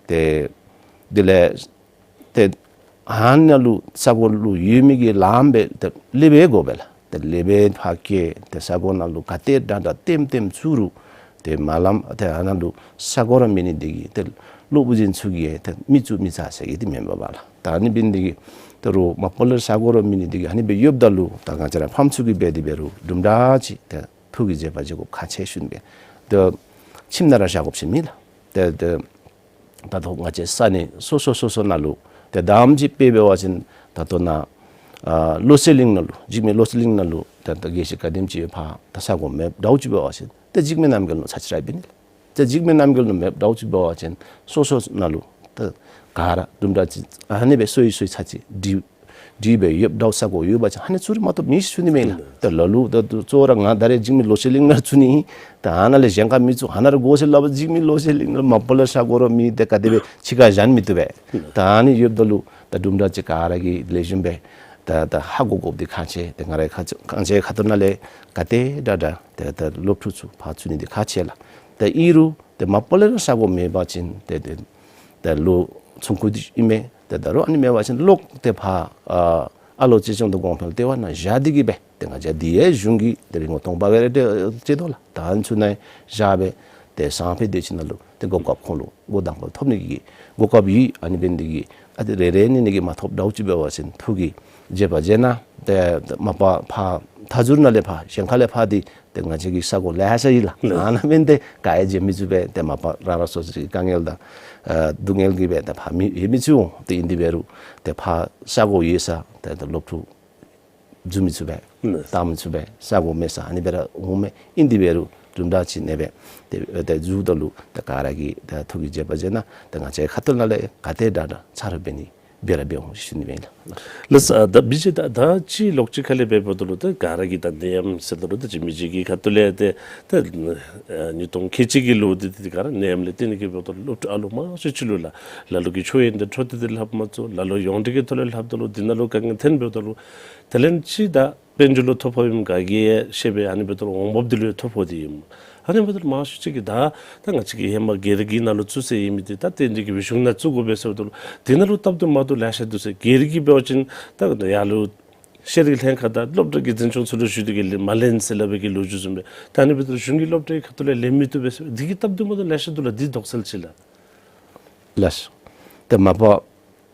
ཏེ་དེ་ལས་ཏེ་ཨ་ནཱ་ལུ་ས་གོ་ལུ་ཡོད་མི་གི་ལངམ་སྦེ་ཏེ་ལེགས་སྦེ་དགོ་པས་ལགས། ཏེ་ལེགས་སྦེ་ཕར་བསྐྱལ་ཏེ་ས་གོ་ནང་ལུ་ག་དེ་དྲག་དྲག་ལྟེམ་ལྟེམ་བཙུགས་རུང་ཏེ་མ་ལངམ་ཏེ་ཨ་ནཱ་ལུ་ས་གོ་ར་མེད་ནི་འདི་གིས་ཏེ་སློབ་དབུ་འཛིན་ཚུ་གིས་ཏེ་མི་བཙུགས་མི་བཙུགས་ཟེར་གི་འདི་མེན་པས་ལགས། ད་ཨ་ནི་འབད་ནི་འདི་གིས་ཏེ་རོགས་མ་པ་ལས་ས་གོ་ར་མེད་ནི་འདི་གིས་ཨ་ནི་སྦེ་ཡོདཔ་ད་ལུ་ད་ང་བཅས་ར་ཕམ་ཚུ་གིས་འབད་དེ་འབད་རུང་དུམ་གྲ་ཅིག་ཏེ་ཐུགས་ཀྱིས་བཞེས་པ་བཞེས་དགོཔ་ཁག་ཆེ་ཞུ་ནི་མས། ཏེ་ཁྱིམ་ནང་ར་བཞག་དགོཔ་ཅིག་མེད་ལགས། ཏེ་ཏེ་ད་ལྟོ་ང་བཅས་ས་གནས་སོ་སོ་སོ་སོ་ནང་ལུ་ཏེ་དང་པ་ཅིག་དཔེ་འབད་བ་ཅིན་ད་ལྟོ་ནཱ་ཨ་བློ་གསལ་གླིང་ནང་ལུ་འཇིགས་མེད་བློ་གསལ་གླིང་ནང་ལུ་ཏེ་ད་དགེ་བཤེས་ག་དེམ་ཅིག་ཕར་ད་ས་གོ་མེདཔ་འདྲཝ་ཅིག་འབད་བ་ཅིན་ཏེ་འཇིགས་མེད་རྣམ་རྒྱལ་ནང་ཚར་ཅིག་ར་འབད་ནི་ལགས། ཏེ་འཇིགས་མེད་རྣམ་རྒྱལ་ནང་མེདཔ་འདྲཝ་ཅིག་འབད་བ་ཅིན་སོ་སོ་ནང་ལུ་ཏེ་ག་ར་དུམ་གྲ་ཅིག་ཨ་ནི་སྦེ་སོ་ཡི་སོ་ཡི་ཚར་ཅིག་སྒྲིག་སྒྲིག་སྦེ་ཡོདཔ་འདྲཝ་ས་གོ་ཡོད་པ་ཅིན་ཨ་ནི་བཙུགས་རིགས་མ་གཏོགས་མེད་ཞུ་ནི་མས་ལགས། ཏེ་ལ་ལུ་ད་གཙོ་བོ་ར་ང་ད་རེས་འཇིགས་མེད་བློ་གསལ་གླིང་ནང་བཙུགས་ནི་ཨིན། ད་ཨ་ནཱ་ལས་གཞན་ཁར་མི་བཙུགས་ཨ་ནཱ་ར་དགོ་ཟེར་སླབ་པ་འཇིགས་མེད་བློ་གསལ་གླིང་ལུ་མ་པ་ལས་ས་གོ་ར་མེད། ཏེ་ག་དེ་སྦེ་ཕྱི་ཁར་བཞག་ནི་མི་བཏུབ་པས། ད་ཨ་ནི་ཡོདཔ་ད་ལུ་ད་དུམ་གྲ་ཅིག་ག་ར་གིས་ལེགས་ཤོམ་སྦེ་ད་ད་ཧ་གོ་དགོཔ་འདི་ཁག་ཆེ། ཏེ་ང་རའི་ཁ་ཁ་ཆེ་ཁ་ཐུག་ནང་ལས་ག་དེ་དྲག་དྲག་ཏེ་ད་སློབ་ཕྲུག་ཚུ་ཕར་བཙུགས་ནི་འདི་ཁག་ཆེ་ལགས། ཏེ་ཨིན་རུང་ཏེ་མ་པ་ལས་ར་ས་གོ་མེད་པ་ཅིན་ཏེ་ཏེ་ད་ལོ་ཆུང་ཀུ་འདི་ཨིན་མས། ཏེ་ད་རུང་ཨ་ནི་མེད་པ་ཅིན་ལོག་སྟེ་ཕར་ཨ་ཨ་ལོ་གཅེས་སྐྱོང་དང་གོང་འཕེལ་ལྟེ་བ་ནང་བཞག་སྟེ་གི་སྦེ་ཏེ་ང་བཅས་འདི་ཡང་གཞུང་གི་ཏེ་རིན་གོང་སྟོང་པ་སྦེ་ར་ཏེ་བཅད་དོ་ལགས། ད་ཨ་ནི་ཚུ་ནང་བཞག་སྦེ་ཏེ་སང་ཕོད་དེ་ཅིག་ནང་ལུ་ཏེ་གོ་སྐབས་ཁོང་ལུ་འགོ་དང་པ་ཐོབ་ནི་གི་གོ་སྐབས་ཡོད། ཨ་ནི་འབད་ནི་འདི་གིས་ཨ་ཏེ་རེ་རེ་གཉིས་གཉིས་ཀྱིས་མ་ཐོབ་འདྲཝ་ཅིག་འབད་བ་ཅིན་ཐུགས་ཀྱིས་བཞེས་པ་བཞེས་གནང་། ཏེ་མ་པ་ཕར་མཐའ་མཇུག་ནང་ལས་ཕར་གཞན་ཁ་ལས་ཕར་འདི་ཏེ་ང་བཅས་ཀྱི་ས་གོ་ལེ་ཤ་ཡོད་ལགས། ལགས། ཨ་ནཱ་མེན་ཏེ་ག་ཡང་བྱིན་མི་ཚུགས་པས། ཏེ་མ་པ་རང་རང་སོ་སོ་གི་དཀའ་ངལ་དང་ཨ་སྡུག་བསྔལ་གྱིས་སྦེ་ཏེ་ཕར་མི་ཡོད་མི་ཚུགས་འོང་། ཏེ་ཨིན་དེ་འབད་རུང་ཏེ་ཕར་ས་གོ་ཡོད་ས་ཏེ་ཏེ་སློབ་ཕྲུག་འཛུལ་མི་ཚུགས་པས། ལགས། བཏང་མི་ཚུགས་པས། ས་གོ་མེད་ས་ཨ་ནི་སྦེ་ར་འོང་མས། ཨིན་དེ་འབད་རུང་དུམ་གྲ་ཅིག་ཨ་ནི་སྦེ་ཏེ་ཏེ་འཛུལཝ་ད་ལུ་ཏེ་ག་ར་གིས་ཏེ་ཐུགས་ཀྱིས་བཞེས་པ་བཞེས་གནང་། ཏེ་ང་བཅས་ཁ་ཐུག་ནང་ལས་ག་དེ་དྲག་དྲག་ཚ་རུ་འབད་ནི་ འབད་ར་འབད་འོང་ཞུ་ནི་མས་ལགས། ལགས་སོ། ཨ་ད་མི་ཅིག་ད་ད་ཅི་ལོགས་ཅིག་ཁ་ལས་འབདཝ་ད་ལུ་ད་ག་ར་གིས་ད་ནད་ཡམས་ཟེརཝ་ད་ལུ་ད་ཅི་མི་ཅིག་གི་ཁ་ཐུག་ལས་ཏེ་ད་ཨ་ཉིས་སྟོང་ཁལ་གཅིག་གི་ལོ་འདི་འདི་ག་ར་ནད་ཡམས་ལས་བརྟེན་ནི་གི་འབདཝ་ད་ལུ་སློབ་ཕྲུག་ཨ་ལོ་མང་ཤོས་ཅིག་ལུ་ལགས་ལ་ལུ་གིས་ཆོས་ཡོན་ཏན་འཕྲོ་མཐུད་དེ་ལྷབ་མ་ཚུགས། ལ་ལུ་ཡོངས་འབྲེལ་གྱི་ཐོག་ལས་ལྷབ་ད་ལུ་འདི་ནང་ལུ་དཀའ་ངལ་ཐོན་འབདཝ་ད་ལུ་དེ་ལས་ཅིག་ད་དཔལ་འབྱོར་ལུ་ཐོ་ཕོགཔ་ཨིནམ་ག་གིས་ཤེས་པས། ཨ་ནི་འབདཝ་ད་ལུ་འོང་འབབ་འདི་ལུ་ཐོ་ཕོག་སྟེ་ཨིན། ཨ་ནི་འབདཝ་ད་ལུ་མང་ཤོས་ཅིག་གིས་ད་ད་ང་བཅས་ཀྱི་ཧེ་མ་སྒེར་གྱི་ནང་ལུ་བཙུགས་ཟེར་ཨིན་མི་འདི་ད་དེ་འདི་གི་སྦེ་གཞུང་ནང་བཙུགས་དགོ་པས་ཟེརཝ་ད་ལུ་དེ་ནང་ལུ་སྟབས་བདེ་མ་བདེཝ་ལེ་ཤ་འདུག་ཟེར། སྒེར་གྱི་འབད་བ་ཅིན་ད་ཡར་ལུ་ཤེས་རིག་ལྷན་ཁག་དང་སློབ་གྲྭ་གི་འཛིན་སྐྱོང་ཚུ་ལུ་ཞུ་སྟེ་གིས་ལེན་མ་ལེན་ཟེར་སླབ་པའི་གི་ལོ་རྒྱུས་བཟུམ་སྦེ། ད་ཨ་ནི་འབདཝ་ད་ལུ་གཞུང་གི་སློབ་གྲྭའི་ཁ་ཐུག་ལས་ལེན་མི་བཏུབ་པས་ཟེར། འདི་གི་སྟབས་བདེ་མ་བདེཝ་ལེ་ཤ་འདུག་ལགས། འདི་དོགས་སེལ་ཅིག་ལགས། ལགས་སོ། ཏེ་མ་པ་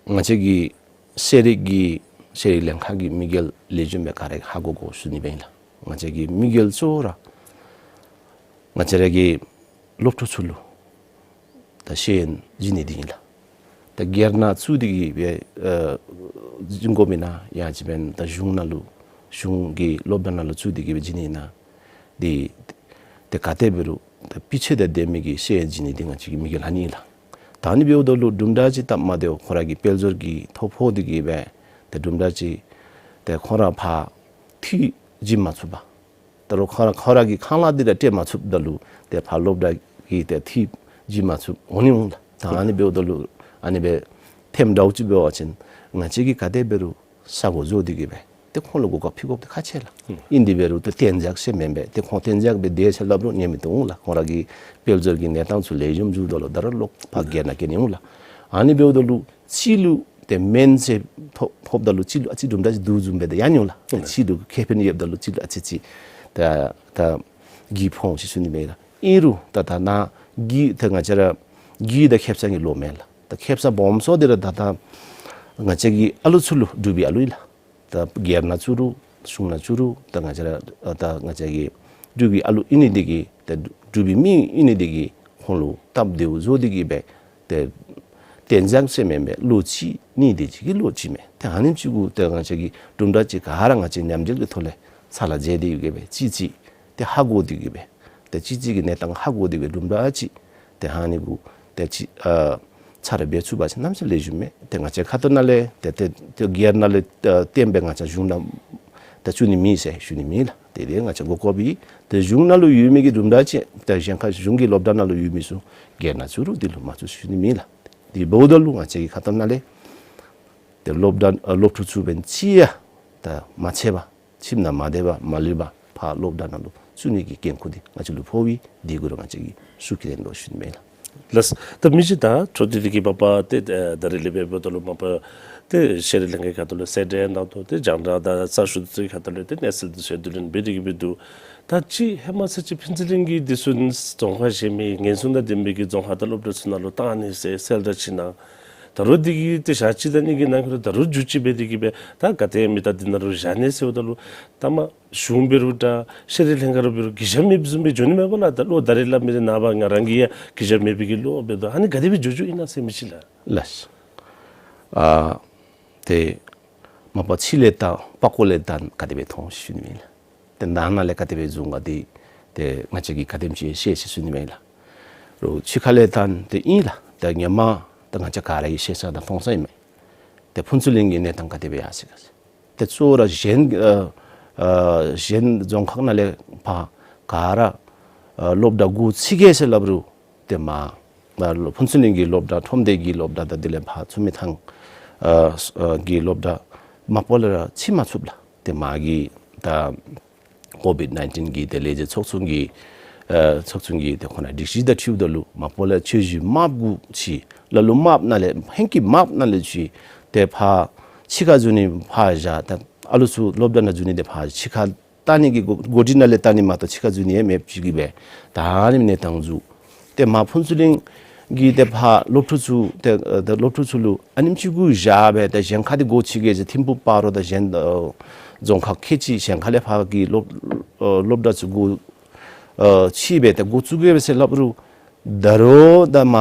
ང་བཅས་ཀྱི་ཤེས་རིག་གི་ཤེས་རིག་ལྷན་ཁག་གི་དམིགས་ཡུལ་ལེགས་ཤོམ་སྦེ་ག་ར་ཧ་གོ་དགོ་ཞུ་ནི་སྦེ་ཨིན་ལགས། ང་བཅས་ཀྱི་དམིགས་ཡུལ་གཙོ་བོ་ར་ང་བཅས་ར་གི་སློབ་ཕྲུག་ཚུ་ལུ་ད་ཤེས་ཡོན་བྱིན་ནི་འདི་ཨིན་ལགས། ད་སྒེར་ནང་བཙུགས་ཏེ་གིས་སྦེ་ཨ་བྱིན་དགོཔ་ཨིན་ན་ཡང་ཅིན་འབདན་ད་གཞུང་ནང་ལུ་གཞུང་གི་སློབ་གྲྭ་ནང་ལུ་བཙུགས་ཏེ་གིས་སྦེ་བྱིན་ནི་ཨིན་ན། འདི་ཏེ་ག་དེ་འབད་རུང་ད་སྤུས་ཚད་དང་ལྡན་མི་གི་ཤེས་ཡོན་བྱིན་ནི་འདི་ང་བཅས་ཀྱི་དམིགས་ཡུལ་ཨ་ནི་ཨིན་ལགས། ད་ཨ་ནི་འབདཝ་ད་ལུ་དུམ་གྲ་ཅིག་སྟབས་མ་བདེཝ་ཁོང་ར་གི་དཔལ་འབྱོར་གྱི་ཐོ་ཕོག་སྟེ་གིས་སྦེ་ཏེ་དུམ་གྲ་ཅིག་ཏེ་ཁོང་ར་ཕར་འཐུས་བྱིན་མ་ཚུགས་པར་ད་རུང་ཁོང་ར་ཁོང་ར་གི་ཁང་གླ་འདི་ར་སྤྲོད་མ་ཚུགསཔ་ད་ལུ་ཏེ་ཕར་སློབ་གྲྭ་གི་ཏེ་འཐུས་བྱིན་མ་ཚུགསཔ་འོང་ནི་འོང་ལགས། ད་ཨ་ནི་འབདཝ་ད་ལུ་ཨ་ནི་སྦེ་ཐེམ་འདྲཝ་ཅིག་འབད་བ་ཅིན་ང་བཅས་ཀྱིས་ག་དེ་འབད་རུང་ས་གོ་བཟོ་སྟེ་གིས་སྦེ་ཏེ་ཁོང་ལུ་གོ་སྐབས་ཕུལ་དགོཔ་འདི་ཁག་ཆེ་ལགས། ཨིན་དེ་འབད་རུང་ཏེ་གཏན་འཇགས་ཟེར་མེན་པས། ཏེ་ཁོང་གཏན་འཇགས་སྦེ་སྡོད་ཟེར་སླབ་རུང་ཉན་མི་བཏུབ་འོང་ལགས། ཁོང་ར་གི་དཔལ་འབྱོར་གྱི་གནས་སྟངས་ཚུ་ལེགས་ཤོམ་འགྱོཝ་ད་ལུ་ད་རུང་ལོག་ཕར་སྒེར་ནང་བསྐྱལ་ནི་འོང་ལགས། ཨ་ནི་འབདཝ་ད་ལུ་གཅིག་ལུ་ཏེ་སྨན་ཟེར་ཐོབ་ཐོབ་ད་ལུ་གཅིག་ལུ་ཨ་ཙི་དུམ་གྲ་ཅིག་སྡུག་བཟུམ་སྦེ་ཏེ་ཡང་འོང་ལགས། གཅིག་ལུ་ཁེ་ཕན་ཡོདཔ་ད་ལུ་གཅིག་ལུ་ཨ་ཙི་ཅིག་ད་ད་གྱིས་ཕོག་འོང་ཟེར་ཞུ་ནི་མས་ལགས། ཨིན་རུང་ད་ད་ནཱ་གྱིས་ད་ང་བཅས་ར་གྱིས་དང་ཁེབ་ས་གཉིས་ལོག་མས་ལགས། ད་ཁེབ་ས་སྦོམ་ཤོས་འདི་ར་ད་ད་ང་བཅས་ཀྱི་ཨ་ལུ་ཚུ་ལུ་འབྲུག་པའི་ཨ་ལུ་ཨིན་ལགས། ད་སྒེར་ནང་བཙུགས་རུང་གཞུང་ནང་བཙུགས་རུང་ད་ང་བཅས་ར་ད་ང་བཅས་ཀྱི་འབྲུག་པའི་ཨ་ལུ་ཨིན་ནི་འདི་གིས་ད་འབྲུག་པའི་མི་ཨིན་ནི་འདི་གིས་ཁོང་ལུ་སྟབས་བདེཝ་བཟོ་སྟེ་གིས་སྦེ་ཏེ་གཏན་འཇགས་ཟེར་མེན་པས། ལོ་གཅིག་གཉིས་དེ་ཅིག་གིས་ལོ་གཅིག་མས། ཏེ་ཨ་ནེམ་ཅིག་གུ་ཏེ་ང་བཅས་ཀྱིས་དུམ་གྲ་ཅིག་ག་ར་ང་བཅས་མཉམ་འབྲེལ་གྱི་ཐོག་ལས་ཚར་ལ་མཇལ་ཏེ་གིས་སྦེ་གཅིག་གཅིག་ཏེ་ཧ་གོ་སྟེ་གིས་སྦེ་ཏེ་གཅིག་གཅིག་གི་གནས་སྟངས་ཧ་གོ་སྟེ་གིས་སྦེ་དུམ་གྲ་ཅིག་ཏེ་ཨ་ནི་གུ་ཏེ་ཅིག་ཨ་ཚར་འབད་ཚུགས་པ་ཅིན་གནམ་མེད་ས་མེད་ལེགས་ཤོམ་མས། ཏེ་ང་བཅས་ཁ་ཐུག་ནང་ལས་ཏེ་ཏེ་ཏེ་སྒེར་ནང་ལས་ཨ་བཏོན་སྦེ་ང་བཅས་གཞུང་ནང་ད་བཙུགས་ནི་མེད་ཟེར་ཞུ་ནི་མེད་ལགས། ཏེ་དེ་ང་བཅས་གོ་སྐབས་ཨིན། ཏེ་གཞུང་ནང་ལུ་ཡོད་མི་གི་དུམ་གྲ་ཅིག་ཏེ་གཞན་ཁར་གཞུང་གི་སློབ་གྲྭ་ནང་ལུ་ཡོད་མི་ཚུ་སྒེར་ནང་བཙུགས་རུང་འདི་ལུ་མ་བཙུགས་ཞུ་ནི་མེད་ལགས། དེ་འབདཝ་ད་ལུ་ང་བཅས་ཀྱི་ཁ་ཐུག་ནང་ལས་ཏེ་སློབ་གྲྭ་ཨ་སློབ་ཕྲུག་ཚུ་འབདན་ཅིག་ཡང་ད་མ་ཚད་པར་ཁྱིམ་ནང་མ་སྡོད་པར་མ་ལུས་པར་ཕར་སློབ་གྲྭ་ནང་ལུ་བཙུགས་ནི་གི་འགན་ཁུར་འདི་ང་བཅས་ལུ་ཕོག་པས། དེ་གུ་ར་ང་བཅས་ཀྱིས་ཤུགས་བསྐྱེད་དོ་ཞུ་ནི་མས་ལགས། ལགས། ད་མི་ཅིག་ད་འཕྲོ་མཐུད་དེ་གིས་མ་པ་ཏེ་ཨ་ད་རིས་ལས་འབདཝ་ད་ལུ་མ་པ་ཏེ་ཤེས་རིག་ལྷན་ཁག་གི་ཁ་ཐུག་ལས་གསལ་བསྒྲགས་གནང་དོ། ཏེ་རྒྱང་བསྒྲགས་དང་གསར་ཤོག་ཚུ་གི་ཁ་ཐུག་ལས་ཏེ་གནས་ཚུལ་འདི་ཚུ་བསྡུ་ལེན་འབད་དེ་གིས་འབད་དོ། ད་ཅི་ཧེ་མ་ཚར་ཅིག་ཕུན་ཚོགས་གླིང་གི་འདི་ཚུ་རྫོང་ཁག་གཞན་མི་ཉེན་སྲུང་དང་ལྡན་པའི་གི་རྫོང་ཁག་དང་སློབ་གྲྭ་ཚུ་ནང་ལུ་བཏང་ནི་ཟེར་གསལ་བསྒྲགས་ཅིག་གནང་། ད་རུང་འདི་གིས་ཏེ་ཞག་གཅིག་དང་གཉིས་ཀྱི་ནང་འཁོད་ལུ་ད་རུང་འགྱུར་བཅོས་འབད་དེ་གིས་སྦེ་ད་ག་དེ་མི་ད་འདི་ནང་ལུ་བཞག་ནི་ཟེརཝ་ད་ལུ་ད་མ་གཞུང་འབད་རུང་འདྲ་ཤེས་རིག་ལྷན་ཁག་ར་འབད་རུང་གུས་ཞབས་མེདཔ་བཟུམ་སྦེ་འགྱོ་ནི་མས་གོ་ལགས། ད་ལོག་ད་རིས་སླབ་མི་རེ་ནངས་པ་ང་རང་གིས་ཡང་གུས་ཞབས་མེད་པའི་གི་ལོ་འབད་དོ། ཨ་ནི་ག་དེ་སྦེ་འགྱོ་འགྱོཝ་ཨིན་ན་ཟེར་མི་ཅིག་ལགས། ལགས། ཨ་ཏེ་མ་པ་ཕྱི་ལས་ད་པགས་ཀོ་ལས་ད་ག་དེ་སྦེ་མཐོང་ཞུ་ནི་མས་ལགས། ཏེ་ནང་ན་ལས་ག་དེ་སྦེ་བཟུང་ག་འདི་ཏེ་ང་བཅས་ཀྱིས་ག་དེམ་ཅིག་ཤེས་ཤེས་ཞུ་ནི་མས་ལགས། རོགས་ཕྱི་ཁ་ལས་ད་ཏེ་ཨིན་ལགས། ཏེ་ངོ་མ་ད་ང་བཅས་ག་ར་གིས་ཤེས་ས་དང་མཐོང་ས་ཨིན་མས། ཏེ་ཕུན་ཚོགས་གླིང་གི་གནས་སྟངས་ག་དེ་སྦེ་ཡར་སོ་ཡི་ག་ཟེར། ཏེ་གཙོ་བོ་ར་གཞན་ཨ་ཨ་གཞན་རྫོང་ཁག་ནང་ལས་ཕར་ག་ར་ཨ་སློབ་གྲྭ་སྒོ་ཕྱེ་གེ་ཟེར་སླབ་རུང་ཏེ་མ་ཨ་ཕུན་ཚོགས་གླིང་གི་སློབ་གྲྭ་ཁྲོམ་སྡེ་གི་སློབ་གྲྭ་དང་དེ་ལས་ཕར་མཚོ་སྨད་ཐང་ཨ་ཨ་གི་སློབ་གྲྭ་མ་པ་ལས་ར་ཕྱེ་མ་ཚུགས་ལགས། ཏེ་མ་གི་ད་ཀོ་བིཌ་ནའིན་ཊིན་གི་ཏེ་ལས་བྱེད་ཚོགས་ཆུང་གི་ཨ་ཚོགས་ཆུང་གི་ཏེ་ཁོང་ནང་སྒྲིག་གཞི་དང་འཁྲིལཝ་ད་ལུ་མ་པ་ལས་ཆོས་གཞི་མ་པ་གུ་ཕྱེ། ལ་ལུ་མ་པ་ནང་ལས་ཧེང་སྐལ་མ་པ་ནང་ལས་ཕྱེ། ཏེ་ཕར་ཕྱི་ཁར་འཛུལ་ནི་ཕར་བཞག། ད་ཨ་ལུ་ཚུ་སློབ་གྲྭ་ནང་འཛུལ་ནི་འདི་ཕར་ཕྱི་ཁར་བལྟ་ནི་གི་འགོ་འགོ་ཁྲིད་ནང་ལས་བལྟ་ནི་མ་གཏོགས་ཕྱི་ཁར་འཛུལ་ནི་ཡང་མེདཔ་ཅིག་གིས་སྦེ་ད་ཨ་ནི་གནས་སྟངས་འཛུགས། ཏེ་མ་ཕུན་ཚོགས་གླིང་གི་ཏེ་ཕར་སློབ་ཕྲུག་ཚུ་ཏེ་ཨ་ཏེ་སློབ་ཕྲུག་ཚུ་ལུ་ཨ་ནེམ་ཅིག་གུ་བཞག་སྦེ་ཏེ་གཞན་ཁར་ཏེ་སྒོ་ཕྱེ་གེ་ཟེར་ཐིམ་ཕུག་སྤ་རོ་དང་གཞན་ཨ་རྫོང་ཁག་ཁལ་གཅིག་གཞན་ཁ་ལས་ཕར་གྱི་སློབ་ཨ་སློབ་གྲྭ་ཚུ་སྒོ་ཨ་ཕྱེ་སྦེ་ཏེ་འགོ་བཙུགས་གེ་ཟེར་སླབ་རུང་ད་རུང་ད་མ་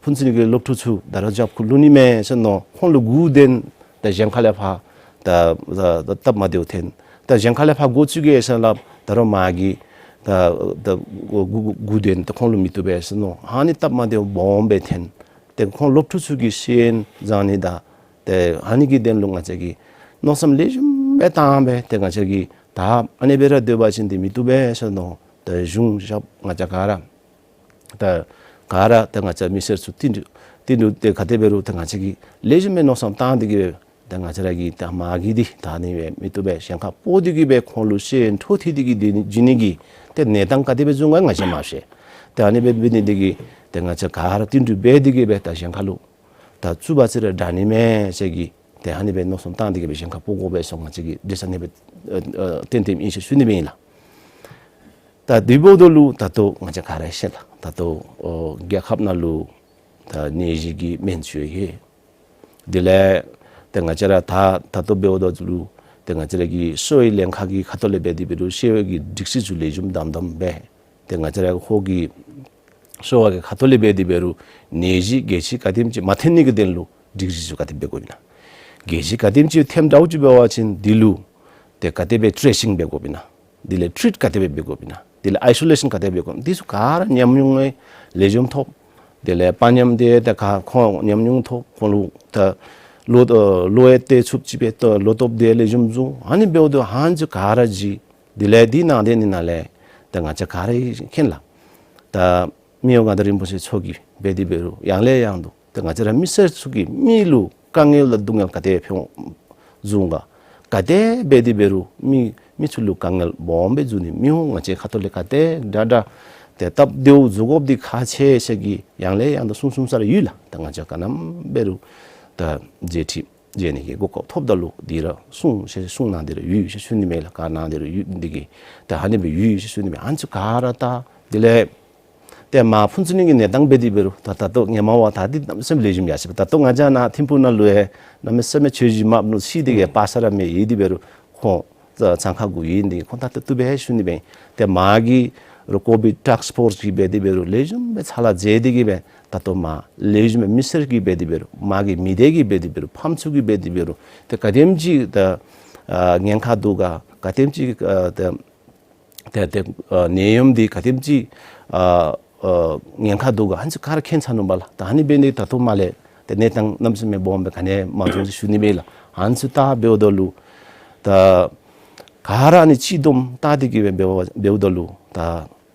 ཕུན་ཚོགས་གླིང་གི་སློབ་ཕྲུག་ཚུ་ད་རུང་རྒྱབ་ཁུག་ལྷོད་ནི་མས་ཟེར་མནོ། ཁོང་ལུ་སྒུག་སྡོད། ད་གཞན་ཁ་ལས་ཕར་ད་ད་ད་སྟབས་མ་བདེཝ་ཐོན། ད་གཞན་ཁ་ལས་ཕར་སྒོ་བཙུགས་གེ་ཟེར་སླབ། ད་རུང་མ་གི་ད་ད་སྒུག་སྒུག་སྡོད། ད་ཁོང་ལུ་མི་བཏུབ་པས་ཟེར་མནོ། ཨ་ནི་སྟབས་མ་བདེཝ་སྦོམ་སྦེ་ཐོན། ཏེ་ཁོང་སློབ་ཕྲུག་ཚུ་གི་ཤེས་ཡོན་སྦྱང་ནི་དང་ ཏེ་ཨ་ནི་གི་དོན་ལུ་ང་བཅས་ཀྱིས་མནོ་བསམ་ལེགས་ཤོམ་སྦེ་བཏང་སྦེ་ཏེ་ང་བཅས་ཀྱིས་ད་ཨ་ནི་སྦེ་ར་སྡོད་པ་ཅིན་ཏེ་མི་བཏུབ་པས་ཟེར་མནོ། ཏེ་གཞུང་ཞབས་ང་བཅས་ག་ར་ད་ག་ར་ད་ང་བཅས་མི་སེར་ཚུ་བསྟུན་གྲོས་བསྟུན་གྲོས་ཏེ་ག་དེ་འབད་རུང་ད་ང་བཅས་ཀྱིས་ལེགས་ཤོམ་སྦེ་མནོ་བསམ་བཏང་སྟེ་གིས་སྦེ་ད་ང་བཅས་ར་གིས་ད་མ་གི་འདི་ད་ཨ་ནི་སྦེ་མི་བཏུབ་པས་གཞན་ཁར་སྤོ་སྟེ་གིས་སྦེ་ཁོང་ལུ་ཤེས་ཡོན་འཕྲོ་མཐུད་དེ་གིས་སྡོད་ནི་འགྱོ་ནི་གི་ཏེ་གནས་སྟངས་ག་དེ་སྦེ་བཟོ་འོང་ག་ང་བཅས་མ་ཤེས། ཏེ་ཨ་ནི་སྦེ་འབད་ནི་འདི་གིས་ཏེ་ང་བཅས་ག་ར་བསྟུན་གྲོས་འབད་དེ་གིས་སྦེ་ད་གཞན་ཁར་ལུ་ད་བཙུགས་པ་ཅིན་ར་དྲག་ནི་མས་ཟེར་གི་ཏེ་ཨ་ནི་སྦེ་མནོ་བསམ་བཏང་སྟེ་གིས་སྦེ་གཞན་ཁར་སྤོ་དགོ་པས་ཟེར་ང་བཅས་ཀྱིས་འདི་ས་ཨ་ནི་སྦེ་ཨ་ཨ་བཏོན་བཏོནམ་ཨིན་ཟེར་ཞུ་ནི་སྦེ་ཨིན་ལགས། ད་དེ་འབདཝ་ད་ལུ་ད་ལྟོ་ང་བཅས་ག་ར་ཤེས་ལགས། ད་ལྟོ་ཨོ་རྒྱལ་ཁབ་ནང་ལུ་ད་ནད་གཞི་གི་སྨན་བཅོས་ཡོད། དེ་ལས་ཏེ་ང་བཅས་ར་ད་ད་ལྟོ་འབདཝ་ད་ལུ་ཏེ་ང་བཅས་ར་གི་གསོ་བའི་ལྷན་ཁག་གི་ཁ་ཐུག་ལས་འབད་དེ་འབད་རུང་གསོ་བའི་གི་སྒྲིག་གཞི་ཚུ་ལེགས་ཤོམ་དམ་དམ་སྦེ་ཏེ་ང་བཅས་ར་ཧོར་གྱི་གསོ་བ་གི་ཁ་ཐུག་ལས་འབད་དེ་འབད་རུང་ནད་གཞི་གལ་སྲིད་ག་དེམ་ཅིག་མ་ཐོན་ནི་གི་དོན་ལུ་སྒྲིག་གཞི་ཚུ་ག་དེ་འབད་དགོཔ་ཨིན་ན། གལ་སྲིད་ག་དེམ་ཅིག་ཐོནམ་འདྲཝ་ཅིག་འབད་བ་ཅིན་དེ་ལུ་ཏེ་ག་དེ་སྦེ་ཊེ་སིང་འབད་དགོཔ་ཨིན་ན། དེ་ལས་ཊིཊ་ག་དེ་སྦེ་འབད་དགོཔ་ཨིན་ན། དེ་ལས་ཨའི་སོ་ལེ་ཤཱན་ག་དེ་འབད་དགོཔ་ཨིན་ན། དེ་ཚུ་ག་ར་ཉམས་མྱོང་ཡང་ལེགས་ཤོམ་ཐོབ། དེ་ལས་དཔའ་ཉམས་འདི་ད་ག་ཁོང་ཉམས་མྱོང་ཐོབ། ཁོང་ལུ་ད་བློ་ཨ་བློ་ཡང་གཏད་ཚུགསཔ་ཅིག་སྦེ་ད་བློ་སྟོབས་འདི་ལེགས་ཤོམ་བཟུང་། ཨ་ནི་འབདཝ་ད་ཧན་ཚུ་ག་ར་གིས་དེ་ལས་དེ་ནང་དེ་ནི་ནང་ལས་ད་ང་བཅས་ག་ར་གིས་མཁྱེན་ལགས། ད་མི་དབང་མངའ་བདག་རིན་པོ་ཆེ་མཆོག་གིས་འབད་དེ་འབད་རུང་ཡང་ལས་ཡང་དུ་ཏེ་ང་བཅས་ར་མི་སེར་ཚུ་གི་མི་ལུ་དཀའ་ངལ་དང་སྡུག་བསྔལ་ག་དེ་ཕོག་བཟུང་ག། ག་དེ་འབད་དེ་འབད་རུང་མི་མི་ཚུ་ལུ་དཀའ་ངལ་སྦོམ་སྦེ་བཟོ་ནི་མི་དབང་ང་བཅས་ཁ་ཐུག་ལས་ག་དེ་དྲག་དྲག་ཏེ་སྟབས་བདེཝ་བཟོ་དགོཔ་འདི་ཁག་ཆེ་ཟེར་གི་ཡང་ལས་ཡང་དུ་གསུང་གསུང་ས་ར་ཡོད་ལགས། ད་ང་བཅས་ག་ནམ་འབད་རུང་ད་མཛད་ཁྲི་མཛད་ནི་གི་གོ་སྐབས་ཐོབ་ད་ལུ་འདི་ར་གསུང་ཟེར་གསུང་གནང་སྟེ་ར་ཡོད་ཟེར་ཞུ་ནི་མས་ལགས། བཀའ་གནང་སྟེ་ར་ཡོད་འདི་གིས་ད་ཨ་ནི་སྦེ་ཡོད་ཟེར་ཞུ་ནི་མས། ཨ་ནི་ཚུ་ག་ར་ད་དེ་ལས་ཏེ་མར་ཕུན་ཚོགས་གླིང་གི་གནས་སྟངས་འབད་དེ་འབད་རུང་ད་ད་ལྟོ་ཧེ་མ་བ་ད་འདི་གནམ་མེད་ས་མེད་ལེགས་ཤོམ་ཡར་སོང་། ད་ལྟོ་ང་བཅས་ནཱ་ཐིམ་ཕུག་ནང་ལུ་ཡང་གནམ་མེད་ས་མེད་ཆོས་གཞིས་མ་ནུ་སི་དེ་གི་པ་ས་ར་མེད་ཡོད་དེ་འབད་རུང་ཁོང་ཚང་ཁ་གུ་ཡོད་འདི་ཁོང་ད་ལྟོ་བཏུབ་པས་ཞུ་ནི་སྦེ། ཏེ་མ་གི་རུ་ཀོ་བིཌ་ཊཱསཀ་ཕོརསི་གིས་འབད་དེ་འབད་རུང་ལེགས་ཤོམ་སྦེ་ཕྱག་ལཱ་མཛད་དེ་གིས་སྦེ་ད་ལྟོ་མ་ལེགས་ཤོམ་སྦེ་མི་སེར་གྱིས་འབད་དེ་འབད་རུང་མ་གི་མི་སྡེ་གིས་འབད་དེ་འབད་རུང་ཕམ་ཚུ་གིས་འབད་དེ་འབད་རུང་ཏེ་ག་དེམ་ཅིག་ད་ཨ་ཉེན་ཁ་འདུག་ག་ག་དེམ་ཅིག་ཨ་ད་ཏེ་ཏེ་ཨ་ནད་ཡམས་འདི་ག་དེམ་ཅིག་ཨ་ཨ་ཉེན་ཁ་འདུག་ག་ཧན་ཚུ་ག་ར་མཁྱེན་ཚར་ནུག་པ་ལགས། ད་ཨ་ནི་འབད་ནི་ད་ལྟོ་མ་ལས་ཏེ་གནས་སྟངས་གནམ་མེད་ས་མེད་སྦོམ་སྦེ་ག་ནི་མ་བྱུང་ཟེར་ཞུ་ནི་མས་ལགས། ཧན་ཚུ་ད་འབདཝ་ད་ལུ་ད་ག་ར་ཨ་ནི་གཅིག་བསྡོམས་བལྟ་སྟེ་གིས་སྦེ་འབདཝ་འབདཝ་ད་ལུ་ད་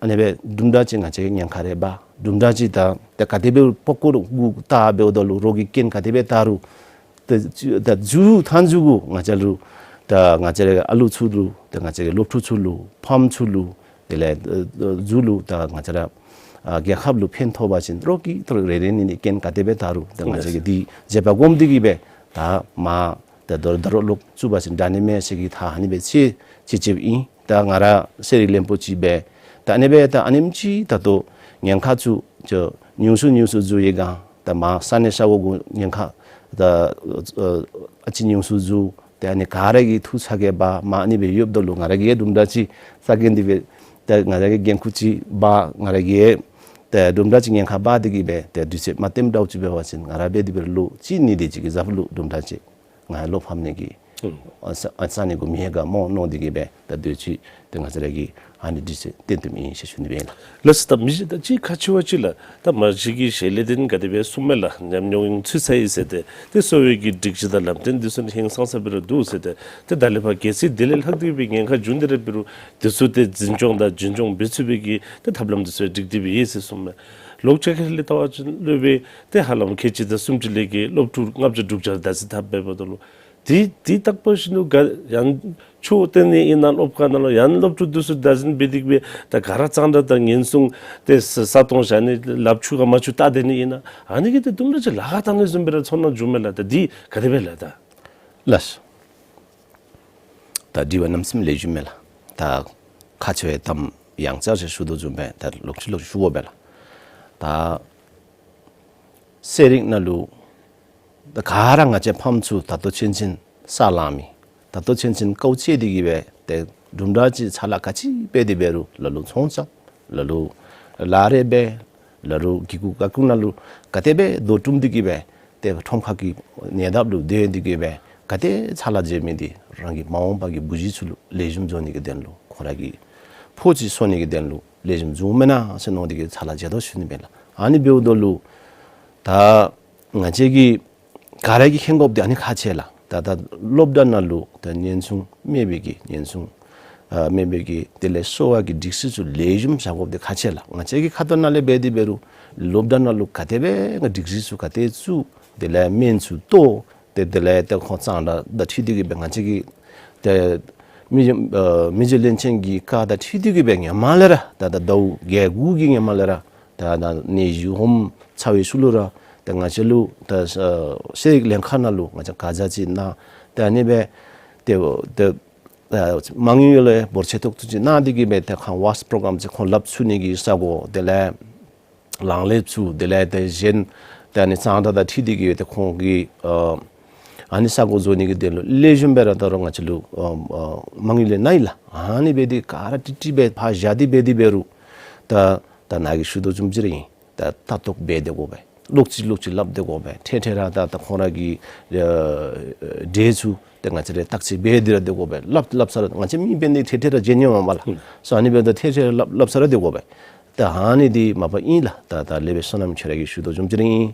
ཨ་ནི་སྦེ་དུམ་གྲ་ཅིག་ང་བཅས་ཉེན་ཁ་རེ་འབག། དུམ་གྲ་ཅིག་ད་ཏེ་ག་དེ་སྦེ་པགས་ཀོ་རོག་གུ་བལྟ་འབདཝ་ད་ལུ་རོག་གི་རྐྱེན་ག་དེ་སྦེ་བལྟ་རུང་ཏེ་ད་མཇུག་མཐའ་མཇུག་གུ་ང་བཅས་ལུ་ད་ང་བཅས་རའི་ཨ་ལུ་ཚུ་ལུ་ཏེ་ང་བཅས་རའི་སློབ་ཕྲུག་ཚུ་ལུ་ཕམ་ཚུ་ལུ་དེ་ལས་ཨ་ཨ་མཇུག་ལུ་ད་ང་བཅས་ར་ཨ་རྒྱལ་ཁབ་ལུ་ཕན་ཐོགས་པ་ཅིན་རོག་གི་ཏེ་རེ་རེ་ནི་ནི་རྐྱེན་ག་དེ་སྦེ་བལྟ་རུང་ཏེ་ང་བཅས་ཀྱིས་འདི་བྱེད་པ་སྒོམ་སྟེ་གིས་སྦེ་ད་མ་ད་ད་ད་རུང་ལོག་བཙུགས་པ་ཅིན་དྲག་ནི་མས་ཟེར་གི་ད་ཨ་ནི་སྦེ་ཚེ་ཚེ་ཚེ་ཨིན། ད་ང་ར་ཚེ་རིང་ལེན་པོ་ཅིག་སྦེ་ད་ཨ་ནི་སྦེ་ད་ཨ་ནེམ་ཅིག་ད་ལྟོ་ཉེན་ཁ་ཚུ་ཅིག་ཉུང་སུ་ཉུང་སུ་འགྱོ་བའི་སྒང་ད་མ་ས་གནས་ས་གོ་གུ་ཉེན་ཁ་ད་ཨ་ཨ་ཅིག་ཉུང་སུ་འགྱོ། ཏེ་ཨ་ནི་ག་ར་གིས་ཐུགས་ཚ་གྱང་འབག་མ་ཨ་ནི་སྦེ་ཡོདཔ་ད་ལུ་ང་ར་གིས་དུམ་གྲ་ཅིག་ས་གནས་འདི་སྦེ་ད་ང་ར་གིས་འགན་ཁུར་ཅིག་འབག། ང་ར་གིས་ད་དུམ་གྲ་ཅིག་ཉེན་ཁ་འབག་སྟེ་གིས་སྦེ་ད་དུས་ཚོད་མ་བཏོནམ་འདྲཝ་ཅིག་འབད་བ་ཅིན་ང་ར་འབད་དེ་འབད་རུང་ལོ་གཅིག་གཉིས་དེ་ཅིག་གི་ཟབ་ལུ་དུམ་གྲ་ཅིག་ང་བློ་ཕམ་ནི་གི་ཨ་ས་ཨ་ས་ནི་གུ་མི་ཧེ་ག་མོ་མནོ་སྟེ་གིས་སྦེ་ད་དུས་ཅིག་ཏེ་ང་བཅས་ར་གིས་ཨ་ནི་དུས་ཚོད་བཏོན་བཏོནམ་ཨིན་ཟེར་ཞུ་ནི་སྦེ་ལགས། ལགས་སོ། ད་མི་ཅིག་ད་ཅིག་ཁག་ཆེ་བ་ཅིག་ལགས། ད་མ་གཞི་གི་ཞལ་ལས་དེ་ག་དེ་སྦེ་གསུངམ་མས་ལགས། ཉམས་མྱོང་ཚུད་ཚར་ཡི་ཟེར་ཏེ་ཏེ་གསོ་བའི་གི་སྒྲིག་གཞི་དང་ལམ་སྟོན་འདི་ཚུ་ནི་ཧིང་སངས་ས་སྦེ་ར་འདུག་ཟེར་ཏེ་ཏེ་ད་ལས་ཕར་གལ་སྲིད་དེ་ལས་ལྷག་སྟེ་སྦེ་ཉེན་ཁ་བྱུང་སྟེ་ར་འབད་རུང་དེ་ཚུ་ཏེ་འཛིན་སྐྱོང་དང་རྒྱུན་སྐྱོང་འབད་ཚུགས་པའི་གི་ཏེ་ཐབས་ལམ་འདི་ཚུ་སྒྲིག་སྟེ་སྦེ་ཡོད་ཟེར་གསུངམ་མས། ལོག་ཅིག་ཁ་ལས་བལྟ་བ་ཅིན་སློབ་དཔོན་ཏེ་ཧ་ལམ་ཁལ་གཅིག་དང་སུམ་ཅུ་ལས་ཀྱི་སློབ་ཕྲུག་ལྔ་བརྒྱ་དྲུག་བརྒྱ་བདག་འཛིན་འཐབ་འབདཝ་ད་ལུ་ཏེ་ཏེ་རྟག་པར་ཞིན་ན་ག་ཡང་ཆོས་སྟོན་ནི་ཨིན་ན་སློབ་ཁང་ནང་ལུ་ཡང་སློབ་ཕྲུག་འདི་ཚུ་བདག་འཛིན་འབད་དེ་གིས་སྦེ་ད་ག་ར་གཙང་སྦྲ་དང་ཉེན་སྲུང་ཏེ་ས་ས་སྟོང་བཞག་ནི་ལགཔ་ཆུ་ག་མ་ཆུ་བལྟ་སྡོད་ནི་ཨིན་ན་ཨ་ནི་གི་ཏེ་དུམ་གྲ་ཅིག་ལཱ་ཁག་བཏང་ནི་བཟུམ་སྦེ་ར་ཚོར་སྣང་བྱུངམ་མས་ལགས། ད་འདི་ག་དེ་སྦེ་ལགས་ད། ལགས་སོ། ད་དྲི་བ་གནམ་མེད་ས་མེད་ལེགས་ཤོམ་མས་ལགས། ད་ཁག་ཆེ་བའི་གཏམ་ཡང་བསྐྱར་ཞུ་དོ་བཟུམ་སྦེ་ད་ལོག་ཅི་ལོག་ཞུ་དགོ་པས་ལགས། ད་ཚེ་རིང་ནང་ལུ་ད་ག་ར་ང་བཅས་ཕམ་ཚུ་ད་ལྟོ་ཚུན་ཚོད་ས་ལང་མི་ད་ལྟོ་ཚུན་ཚོད་དཀའཝ་སྤྱད་དེ་གིས་སྦེ་ཏེ་དུམ་གྲ་ཅིག་ཚ་ལ་ག་ཅི་འབད་དེ་འབད་རུང་ལ་ལུ་ཚོང་རྐྱབ། ལ་ལུ་ལཱ་རེ་འབད། ལ་ལུ་གི་གུ་ག་གུ་ནང་ལུ་ག་དེ་སྦེ་རྡོ་བཀྲུམ་སྟེ་གིས་སྦེ་ཏེ་ཁྲོམ་ཁ་གི་ཉེ་འདབས་ལུ་སྡོད་དེ་གིས་སྦེ་ག་དེ་ཚ་ལ་བྱིན་མི་འདི་རང་གི་མ་འོངས་པ་གི་བུ་གཞི་ཚུ་ལུ་ལེགས་ཤོམ་བཟོ་ནི་གི་དོན་ལུ་ཁོང་ར་གི་ཕོ་ཅིག་གསོ་ནི་གི་དོན་ལུ་ལེགས་ཤོམ་བཟོཝ་མེན་ན་ཟེར་མནོ་སྟེ་གིས་ཚ་ལ་བྱིན་དོ་ཞུ་ནི་མས་ལགས། ཨ་ནི་འབདཝ་ད་ལུ་ད་ང་བཅས་ཀྱི་ ག་ར་གིས་མཁྱེན་དགོཔ་འདི་ཨ་ནི་ཁག་ཆེ་ལགས། ད་ད་སློབ་གྲྭ་ནང་ལུ་ད་ཉེན་སྲུང་མེད་པའི་གི་ཉེན་སྲུང་ཨ་མེད་པའི་གི་དེ་ལས་གསོ་བ་གི་སྒྲིག་གཞི་ཚུ་ལེགས་ཤོམ་བཞག་དགོཔ་འདི་ཁག་ཆེ་ལགས། ང་བཅས་ཀྱི་ཁ་ཐུག་ནང་ལས་འབད་དེ་འབད་རུང་སློབ་གྲྭ་ནང་ལུ་ག་དེ་སྦེ་སྒྲིག་གཞི་ཚུ་ག་དེ་བཙུགས་དེ་ལས་སྨན་ཚུ་གཏོར་ཏེ་དེ་ལས་ཏེ་ཁོང་གཙང་སྦྲ་དང་འཁྲིལ་ཏེ་གི་སྦེ་ང་བཅས་ཀྱི་ཏེ་མི་ཨ་མི་རྗེ་བློན་ཆེན་གྱི་བཀའ་དང་འཁྲིལ་ཏེ་གི་སྦེ་ཧེ་མ་ལས་ར་ད་ད་ཟླཝ་བརྒྱད་དགུ་གི་ཧེ་མ་ལས་ར་ད་ད་ནད་གཞི་ཧོམ་ཚར་བའི་ཤུལ་ལུ་ར་ད་ང་བཅས་ལུ་ད་ཨ་ཤེས་རིག་ལྷན་ཁག་ནང་ལུ་ང་བཅས་ག་ར་ཅིག་ནང་ད་ཨ་ནི་སྦེ་ཏེ་ཏེ་ཨ་མ་དངུལ་ལས་འབོར་ཆེ་ཏོག་ཏོ་ཅིག་གནང་སྟེ་གི་སྦེ་ཏེ་ཁང་ཝཱཀསི་པྲོ་གྲམ་ཅིག་ཁོང་ལྷབ་ཚུགས་ནི་གི་ས་གོ་དེ་ལས་ལངས་ལེབ་ཚུ་དེ་ལས་ཏེ་གཞན་ཏེ་ཨ་ནི་གཙང་སྦྲ་དང་འཁྲིལ་ཏེ་གི་སྦེ་ཏེ་ཁོང་གིས་ཨ་ཨ་ནི་ས་གོ་བཟོ་ནི་གི་དོན་ལུ་ལེགས་ཤོམ་སྦེ་ར་ད་རུང་ང་བཅས་ལུ་ཨ་ཨ་མ་དངུལ་ལས་གནང་ཡི་ལགས། ཨ་ནི་འབད་དེ་ག་ར་ཀྲིག་ཀྲི་སྦེ་ཕར་བཞག་སྟེ་འབད་དེ་འབད་རུང་ད་ད་ནཱ་གིས་ཞུ་དོ་བཟུམ་ཅིག་ར་ཨིན། ད་ལྟ་རྟོག་འབད་དེ་དགོ་པས། ལོག་ཅི་ལོག་ཅི་སླབ་དེ་དགོ་པས། ཐད་ཐད་ར་ད་ད་ཁོང་ར་གི་ཨ་འདྲེ་ཚུ་ཏེ་ང་བཅས་ར་བརྟག་དཔྱད་འབད་དེ་ར་དེ་དགོ་པས། སླབ་སླབ་ས་ར་ང་བཅས་མི་འབད་ནི་ཐད་ཐད་ར་བརྗེད་ནི་མས་ལགས། སོ་ཨ་ནི་འབདཝ་ད་ཐད་ཐད་ར་སླབ་སླབ་ས་ར་དེ་དགོ་པས། ད་ཨ་ནི་འདི་མ་པ་ཨིན་ལགས། ད་ད་ལས་པའི་བསོད་ནམས་ཁྱོད་ར་གིས་ཞུ་དོ་བཟུམ་ཅིག་ར་ཨིན།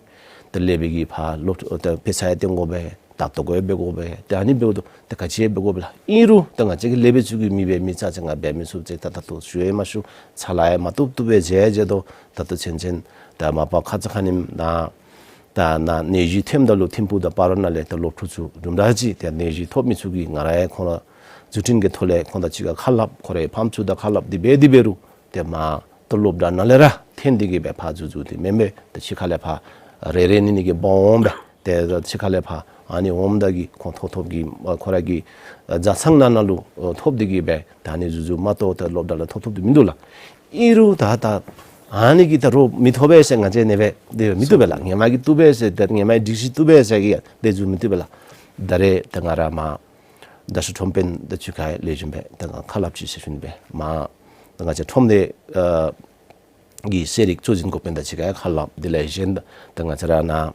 ད་ལས་པའི་གི་ཕར་སློབ་ད་དཔེ་ཆ་ཡང་སྟོན་དགོ་པས། ད་ལྟ་རྟོག་ཡང་འབད་དགོ་པས་ལགས། ད་ཨ་ནི་འབདཝ་ད་ད་ག་ཅི་ཡང་འབད་དགོ་པས་ལགས། ཨིན་རུང་ད་ང་བཅས་ཀྱི་ལས་པའི་ཚུ་གིས་མི་འབད་མི་རྩ་ཆེ་ང་འབད་མི་ཚུགས་ཟེར་ད་ད་ལྟོ་ཞུ་ཡང་མ་ཞུ། ཚ་ལ་ཡང་མ་བཏུབ་བཏུབ་སྦེ་བྱས་བྱས་དོ། ད་ལྟོ་ཚུན་ཚོད་ད་མ་པ་ཁ་ཙ་ཁ་ཉིནམ་ནཱ་ད་ནཱ་ནད་གཞི་ཐོནམ་ད་ལུ་ཐིམ་ཕུག་དང་སྤ་རོ་ནང་ལས་ད་སློབ་ཕྲུག་ཚུ་དུམ་གྲ་ཅིག་ཏེ་ནད་གཞི་ཐོབ་མི་ཚུ་གིས་ང་ར་ཡང་ཁོང་ར་འཛུགས་སྐྲུན་གྱི་ཐོག་ལས་ཁོང་དང་གཅིག་ཁར་ཁ་སླབ། ཁོང་རའི་ཕམ་ཚུ་དང་ཁ་སླབ་སྟེ་འབད་དེ་འབད་རུང་ཏེ་མར་ད་སློབ་གྲྭ་ནང་ལས་ར་འཐོན་ཏེ་གི་སྦེ་ཕར་འཛུལ་འཛུལ་ཏེ་མེན་པས། ད་ཕྱི་ཁ་ལས་ཕར་རེ་རེ་གཉིས་གཉིས་ཀྱིས་འབག་འོང་སྦེ་ཏེ་ད་ཕྱི་ཁ་ལས་ཕར་ཨ་ནི་འོངམ་ད་གི་ཁོང་ཐོབ་ཐོབ་ཀྱི་ཨ་ཁོ་ར་གི་ཨ་བཟའ་ཚང་ནང་ན་ལུ་ཨ་ཐོབ་སྟེ་གི་སྦེ་ད་ཨ་ནི་འཛུལ་འཛུལཝ་མ་གཏོགས་ད་སློབ་གྲྭ་ལུ་ཐོབ་ཐོབ་སྟེ་མིན་འདུག་ལགས། ཨིན་རུང་ད་ད་ཨ་ནི་གིས་ད་རོགས་མི་ཐོབ་པས་ཟེར་ང་བཅས་ཨ་ནི་སྦེ་དེ་མི་བཏུབ་པས་ལགས། ཧེ་མ་གི་བཏུབ་པས་ཟེར་ད་ཧེ་མ་གི་སྒྲིག་གཞི་བཏུབ་པས་ཟེར་གི་ཡང་དེ་བཟུམ་མི་བཏུབ་པས་ལགས། ད་རེས་ད་ང་ར་མར་བརྡ་ཤོག་ཁྲོམ་དཔོན་དང་གཅིག་ཁར་ལེགས་ཤོམ་སྦེ་ད་ང་ཁ་སླབ་ཅི་ཟེར་ཞུ་ནི་སྦེ་མར་ད་ང་བཅས་ཁྲོམ་སྡེ་ཨ་གི་ཤེས་རིག་གཙོ་འཛིན་འགོ་དཔོན་དང་གཅིག་ཁར་ཁ་སླབ། དེ་ལས་གཞན་ད་ད་ང་བཅས་ར་ནཱ་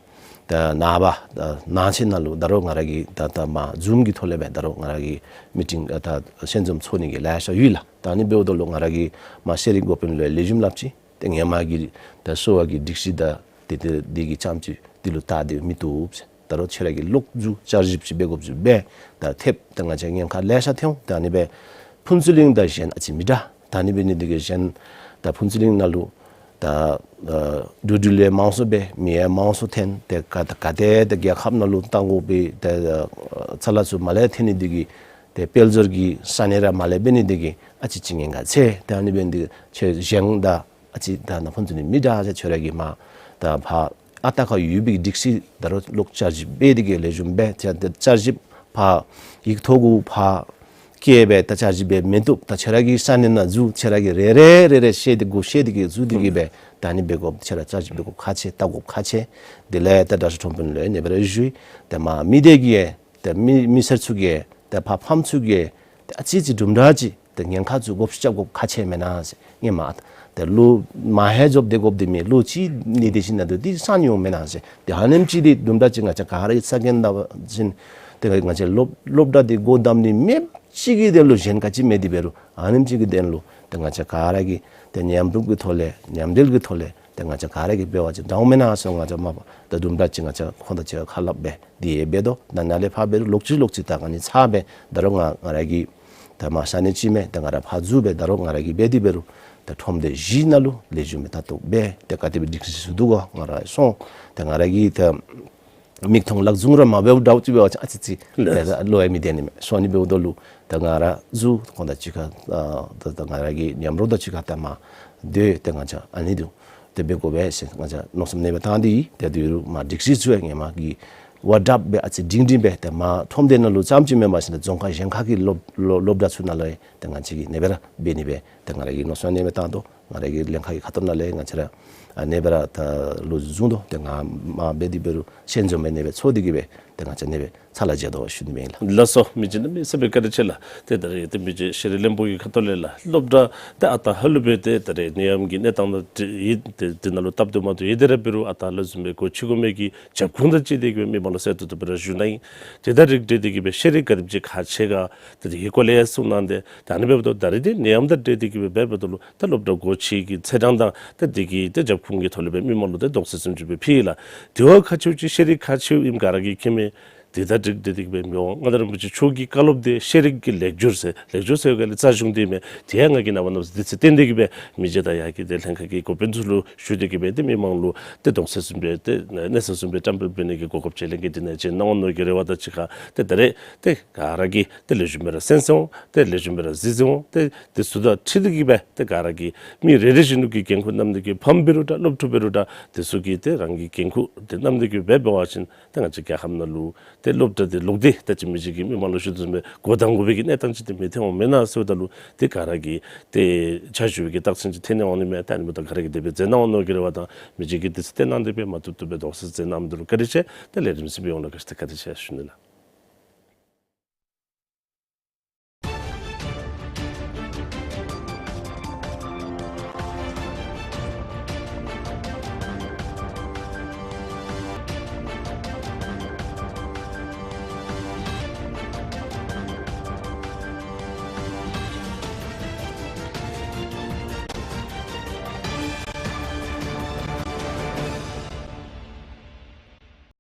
ད་ནངས་པ་ད་ནང་ཆེན་ནང་ལུ་ད་རུང་ང་ར་གིས་ད་ད་མར་ཛུམ་གྱི་ཐོག་ལས་སྦེ་ད་རུང་ང་ར་གིས་མི་ཊིང་ཨ་ད་ཞལ་འཛོམས་ཚོགས་ནི་གི་ལེ་ཤ་ཡོད་ལགས། ད་ཨ་ནི་འབདཝ་ད་ལུ་ང་ར་གིས་མར་ཤེས་རིག་འགོ་དཔོན་ལུ་ལེགས་ཤོམ་སླབ་ཅི། ཏེ་ཧེ་མ་གི་ད་གསོ་བ་གི་སྒྲིག་གཞི་དང་དེ་དེ་དེ་གི་རྐྱངམ་ཅིག་དེ་ལུ་བལྟ་སྟེ་མི་བཏུབ་ཟེར། ད་རུང་ཁྱོད་ར་གིས་ལོག་འཛུལ་བསྐྱར་ཞིབ་ཅིག་འབད་དགོཔ་ཅིག་འབད། ད་ཐེབས་ད་ང་བཅས་ཉེན་ཁ་ལེ་ཤ་ཐོན་འོང་། ད་ཨ་ནི་སྦེ་ཕུན་ཚོགས་གླིང་དང་གཞན་ཨ་ཙི་མི་འདྲ། ད་ཨ་ནི་འབད་ནི་དེ་གིས་གཞན་ད་ཕུན་ཚོགས་གླིང་ནང་ལུ་ད་ཨ་འགྲོ་འགྲུལ་ཡང་མང་སུ་འབད། མི་ཡང་མང་སུ་ཐོན། ཏེ་ག་ད་ག་ཏེ་ད་རྒྱལ་ཁབ་ནང་ལུ་བཏང་དགོ་པའི་ད་ཨ་ཅ་ལ་ཚུ་མར་ལས་ཐོན་ནི་དེ་གིས་ཏེ་དཔལ་འབྱོར་གྱི་ས་གནས་ར་མར་ལས་འབད་ནི་དེ་གིས་ཨ་ཙི་ཅིག་ཉེན་ཁ་ཆེ། ད་ཨ་ནི་འབད་ནི་དེ་གིས་ཁྱོད་གཞན་དང་ཨ་ཙི་ད་ནཱ་ཕུན་ཚོགས་གླིང་མི་འདྲ་ཟེར། ཁྱོད་ར་གིས་མར་ད་ཕར་ཨ་རྟག་ཁར་ཡོད་པའི་སྒྲིག་གཞི་ད་རུང་ལོག་བསྐྱར་ཞིབ་འབད་དེ་གི་ལེགས་ཤོམ་སྦེ་ཏེ་ད་བསྐྱར་ཞིབ་ཕར་ཡིག་ཐོག་གུ་ཕར་བཀོད་སྦེ་ད་བསྐྱར་ཞིབ་འབད་མི་བཏུབ། ད་ཁྱོད་ར་གི་ས་གནས་ནང་འཛུལ་ཁྱོད་ར་གིས་རེ་རེ་རེ་རེ་ཤེས་ཏེ་གུ་ཤེས་ཏེ་གི་འཛུལ་ཏེ་གི་སྦེ་ད་ཨ་ནི་འབད་དགོཔ་ཁྱོད་ར་བསྐྱར་ཞིབ་འབད་དགོཔ་ཁག་ཆེ། བལྟ་དགོཔ་ཁག་ཆེ། དེ་ལས་ད་བརྡ་ཤོག་ཁྲོམ་དཔོན་ལུ་ཡང་ཨ་ནི་སྦེ་ར་ཞུ་ཡི། ད་མར་མི་སྡེ་གི་ཡང་ད་མི་མི་སེར་ཚུ་གི་ཡང་ད་ཕར་ཕམ་ཚུ་གི་ཡང་ད་ཨ་ཙི་ཅིག་དུམ་གྲ་ཅིག་ད་ཉེན་ཁ་ཚུ་བགོ་བཤའ་རྐྱབ་དགོཔ་ཁག་ཆེ་མེན་ན་ཟེར། ཧེ་མ་ད་ལོ་མ་ཧེ་རྫོགས་ཏེ་དགོཔ་འདི་མེན། ལོ་གཅིག་གཉིས་དེ་ཅིག་ནང་དུ་འདི་སངས་འོང་མེན་ན་ཟེར། ཏེ་ཨ་ནེམ་ཅིག་འདི་དུམ་གྲ་ཅིག་ང་བཅས་ག་ར་གིས་ས་གན་ད་བ་ཅིན་ཏེ་ང་བཅས་སློབ་སློབ་གྲྭ་འདི་སྒོ་བསྡམ་ནི་མེདཔ་ཅིག་གི་དོན་ལུ་གཞན་ག་ཅི་མེད་དེ་འབད་རུང་ཨ་ནེམ་ཅིག་གི་དོན་ལུ་ཏེ་ང་བཅས་ག་ར་གིས་ཏེ་མཉམ་རུབ་ཀྱི་ཐོག་ལས་མཉམ་འབྲེལ་གྱི་ཐོག་ལས་ཏེ་ང་བཅས་ག་ར་གིས་འབད་བ་ཅིན་འདྲཝ་མེན་ན་ཟེར། ང་བཅས་མ་པ་ད་དུམ་གྲ་ཅིག་ང་བཅས་ཁོང་དང་གཅིག་ཁར་ཁ་སླབ་སྦེ་འདི་ཡང་འབད་དོ། ད་ནཱ་ལས་ཕར་འབད་རུང་ལོག་ཅི་ལོག་ཅི་ད་ཨ་ནི་ཚར་སྦེ་ད་རུང་ང་ང་ར་གིས་ད་མར་ས་གནས་སྤྱི་མི་ད་ང་ར་ཕར་འཛུལ་སྦེ་ད་རུང་ང་ར་གིས་འབད་དེ་འབད་རུང་ད་ཁྲོམ་སྡེ་བཞི་ནང་ལུ་ལེགས་ཤོམ་སྦེ་ལྟ་རྟོག་འབད། ཏེ་ག་དེ་སྦེ་སྒྲིག་གཞི་བཟོ་དོ་ག་ང་ར་སོང་། ད་ང་ར་གིས་ད་མིག་མཐོང་ལག་བཟུང་ར་མ་འབདཝ་འདྲཝ་ཅིག་འབད་བ་ཅིན་ཨ་ཙི་ཅིག་ལགས། ཏེ་ད་བློ་ཡང་མི་བདེ་ནི་མས། སོ་ཨ་ནི་འབདཝ་ད་ལུ་ད་ང་ར་འཛུལ་ཁོང་དང་གཅིག་ཁར་ཨ་ད་ད་ང་ར་གི་མཉམ་རོགས་དང་གཅིག་ཁར་ད་མར་སྡོད། ཏེ་ང་བཅས་ཨ་ནི་འདི་ཏེ་འབད་དགོ་པས་ཟེར་ང་བཅས་མནོ་བསམ་ཨ་ནི་སྦེ་བཏང་སྟེ་ཡོད། ཏེ་དེ་རུང་མར་སྒྲིག་གཞི་ཚུ་ཡང་ཧེ་མ་གི་བ་དྲགཔ་སྦེ་ཨ་ཙི་སྒྲིང་སྒྲིང་སྦེ་ཏེ་མར་ཁྲོམ་སྡེ་ནང་ལུ་ཙམ་ཅིག་མེན་པར་ཞིན་ན་རྫོང་ཁག་གཞན་ཁ་གི་སློབ་སློབ་སློབ་གྲྭ་ཚུ་ནང་ལུ་ཡང་ཏེ་ང་བཅས་ཀྱིས་ཨ་ནི་སྦེ་ར་འབད་ནི་སྦེ་ཏེ་ང་ར་གིས་མནོ་བསམ་ཨ་ནི་སྦེ་བཏང་དོ། ང་ར་གི་ལྷན་ཁག་གི་ཁ་ཐུག་ནང་ལས་ང་བཅས་ར་ཨ་ནི་སྦེ་ར་ད་ལོ་རྒྱུས་བཟུང་དོ། ཏེ་ང་མར་འབད་དེ་འབད་རུང་ཞལ་འཛོམས་ཨ་ནི་སྦེ་ཚོགས་ཏེ་གི་སྦེ་ཏེ་ང་བཅས་ཨ་ནི་སྦེ་ཚར་ལ་མཇལ་དོ་ཞུ་ནི་མས་ལགས། ལགས་སོ། མི་རྗེ་གནམ་མེད་ས་མེད་བཀའ་དྲིན་ཆེ་ལགས། ཏེ་ད་རེས་ཏེ་མི་རྗེ་ཤེས་རིག་བློན་པོ་གི་ཁ་ཐུག་ལས་ལགས་སློབ་གྲྭ་ཏེ་ཨ་རྟག་ཧ་ལུགས་སྦེ་ཏེ་ད་རེས་ནད་ཡམས་ཀྱི་གནས་སྟངས་དང་འདི་ཡི་ཏེ་འདི་ནང་ལུ་སྟབས་བདེ་མ་བདེཝ་ཡོད་དེ་ར་འབད་རུང་ཨ་རྟག་ལས་བཟུམ་སྦེ་སྒོ་ཕྱེ་དགོ་མི་གི་རྒྱབ་ཁུངས་དང་བཅས་ཏེ་གི་སྦེ་མི་མང་ལུ་གསལ་ཏོག་ཏོ་སྦེ་ར་ཞུ་གནང་ཡི། ཏེ་ད་རིགས་འགྲེ་སྟེ་གི་སྦེ་ཤེས་རིག་ག་དེམ་ཅིག་ཁག་ཆེ་ག་ཏེ་དེ་གི་སྐོར་ལས་གསུང་གནང་སྟེ་ད་ཨ་ནི་འབདཝ་ད་ད་རེས་འདི་ནད་ཡམས་དང་འབྲེལ་ཏེ་གི་སྦེ་འབདཝ་ད་ལུ་ད་སློབ་གྲྭ་སྒོ་ ཕྱི་གི་ཚེས་གྲངས་དང་ཏེ་དེ་གི་ཏེ་རྒྱབ་ཁུངས་ཀྱི་ཐོག་ལས་སྦེ་མི་མང་ལུ་ཏེ་དོགས་སེལ་གསུམ་བཅུ་སྦེ་ཕུལ་ཡི་ལགས། དེ་བ་ཁ་མཆེཝ་ཅིག་ཤེས་རིག་ཁ་མཆེཝ་ཨིནམ་ག་ར་གིས་མཁྱེན་མས། དེ་དང་འགྲིག་སྟེ་དེ་གིས་སྦེ་མི་དབང་མངའ་བདག་རིན་པོ་ཆེ་མཆོག་གི་བཀའ་སློབ་དེ་ཤེས་རིག་གི་ལེགས་སྒྱུར་ཟེར་ལེགས་སྒྱུར་ཟེར་བའི་སྐབས་ལས་རྩ་གཞུང་དེ་མས། དེ་ཡང་ང་གིས་ནངས་པ་གནངས་ཚེ་དུས་ཚོད་བཏོན་ཏེ་གིས་སྦེ་མི་རྗེ་དང་ཡར་གྱི་ཏེ་ལྷན་ཁག་གི་འགོ་དཔོན་ཚུ་ལུ་ཞུ་སྟེ་གིས་སྦེ་ཏེ་མི་མང་ལུ་ཏེ་དོགས་སེལ་གསུམ་སྦེ་ཏེ་གནས་ཚུལ་གསུམ་སྦེ་བཀྲམ་སྤེལ་འབད་ནི་གི་གོ་སྐབས་ཅིག་ལེན་གེ། དེ་ནང་ཅིག་གནང་འོང་མནོ་གི་རེ་བ་དང་གཅིག་ཁར་ཏེ་ད་རེས་ཏེ་ག་ར་གིས་ཏེ་ལེགས་ཤོམ་སྦེ་ར་གསན་གསན་འོང་། ཏེ་ལེགས་ཤོམ་སྦེ་ར་གཟིགས་གཟིགས་འོང་། ཏེ་དེ་ཚུ་དང་འཁྲིལ་ཏེ་གིས་སྦེ་ཏེ་ག་ར་གིས་མི་རེ་རེ་བཞིན་ནུ་གི་འགན་ཁུར་བསྣམས་ཏེ་གིས་ཕམ་འབད་རུང་འདྲ་སློབ་ཕྲུག་འབད་རུང་འདྲ་དེ་ཚུ་གིས་ཏེ་རང་གི་འགན་ཁུར་དེ་བསྣམས་ཏེ་གིས་འབད་འབད་བ་ཅིན་ཏེ་ང་བཅས་རྒྱལ་ཁབ་ནང་ལུ་ཏེ་སློབ་གྲྭ་དེ་ལོག་སྟེ་ད་ཅི་མི་རྗེ་གིས་མི་མང་ལུ་ཞུ་དོ་བཟུམ་སྦེ་འགོ་དང་འགོ་པའི་གི་གནས་སྟངས་ཅིག་དེ་མི་ཐོན་འོང་མེན་ན་ཟེརཝ་ད་ལུ་ཏེ་ག་ར་གིས་ཏེ་ཕྱག་ཞུ་བའི་གི་རྟགས་མཚན་ཅིག་ཐོན་ནི་འོང་ནི་མས། ད་ཨ་ནི་འབདཝ་ད་ག་ར་གིས་དེ་སྦེ་མཛད་གནང་འོང་མནོ་གི་རེ་བ་དང་མི་རྗེ་གིས་དུས་ཚོད་བཏོན་གནང་སྟེ་སྦེ་མ་བཏུབ་བཏུབ་སྦེ་དོགས་སེལ་མཛད་གནང་མི་འདི་ལུ་བཀའ་དྲིན་ཆེ། ཏེ་ལས་རིམ་གཟིགས་པ་ཡོངས་ལུ་བཀའ་དྲིན་ཆེ་ཞུ་ནི་ལགས།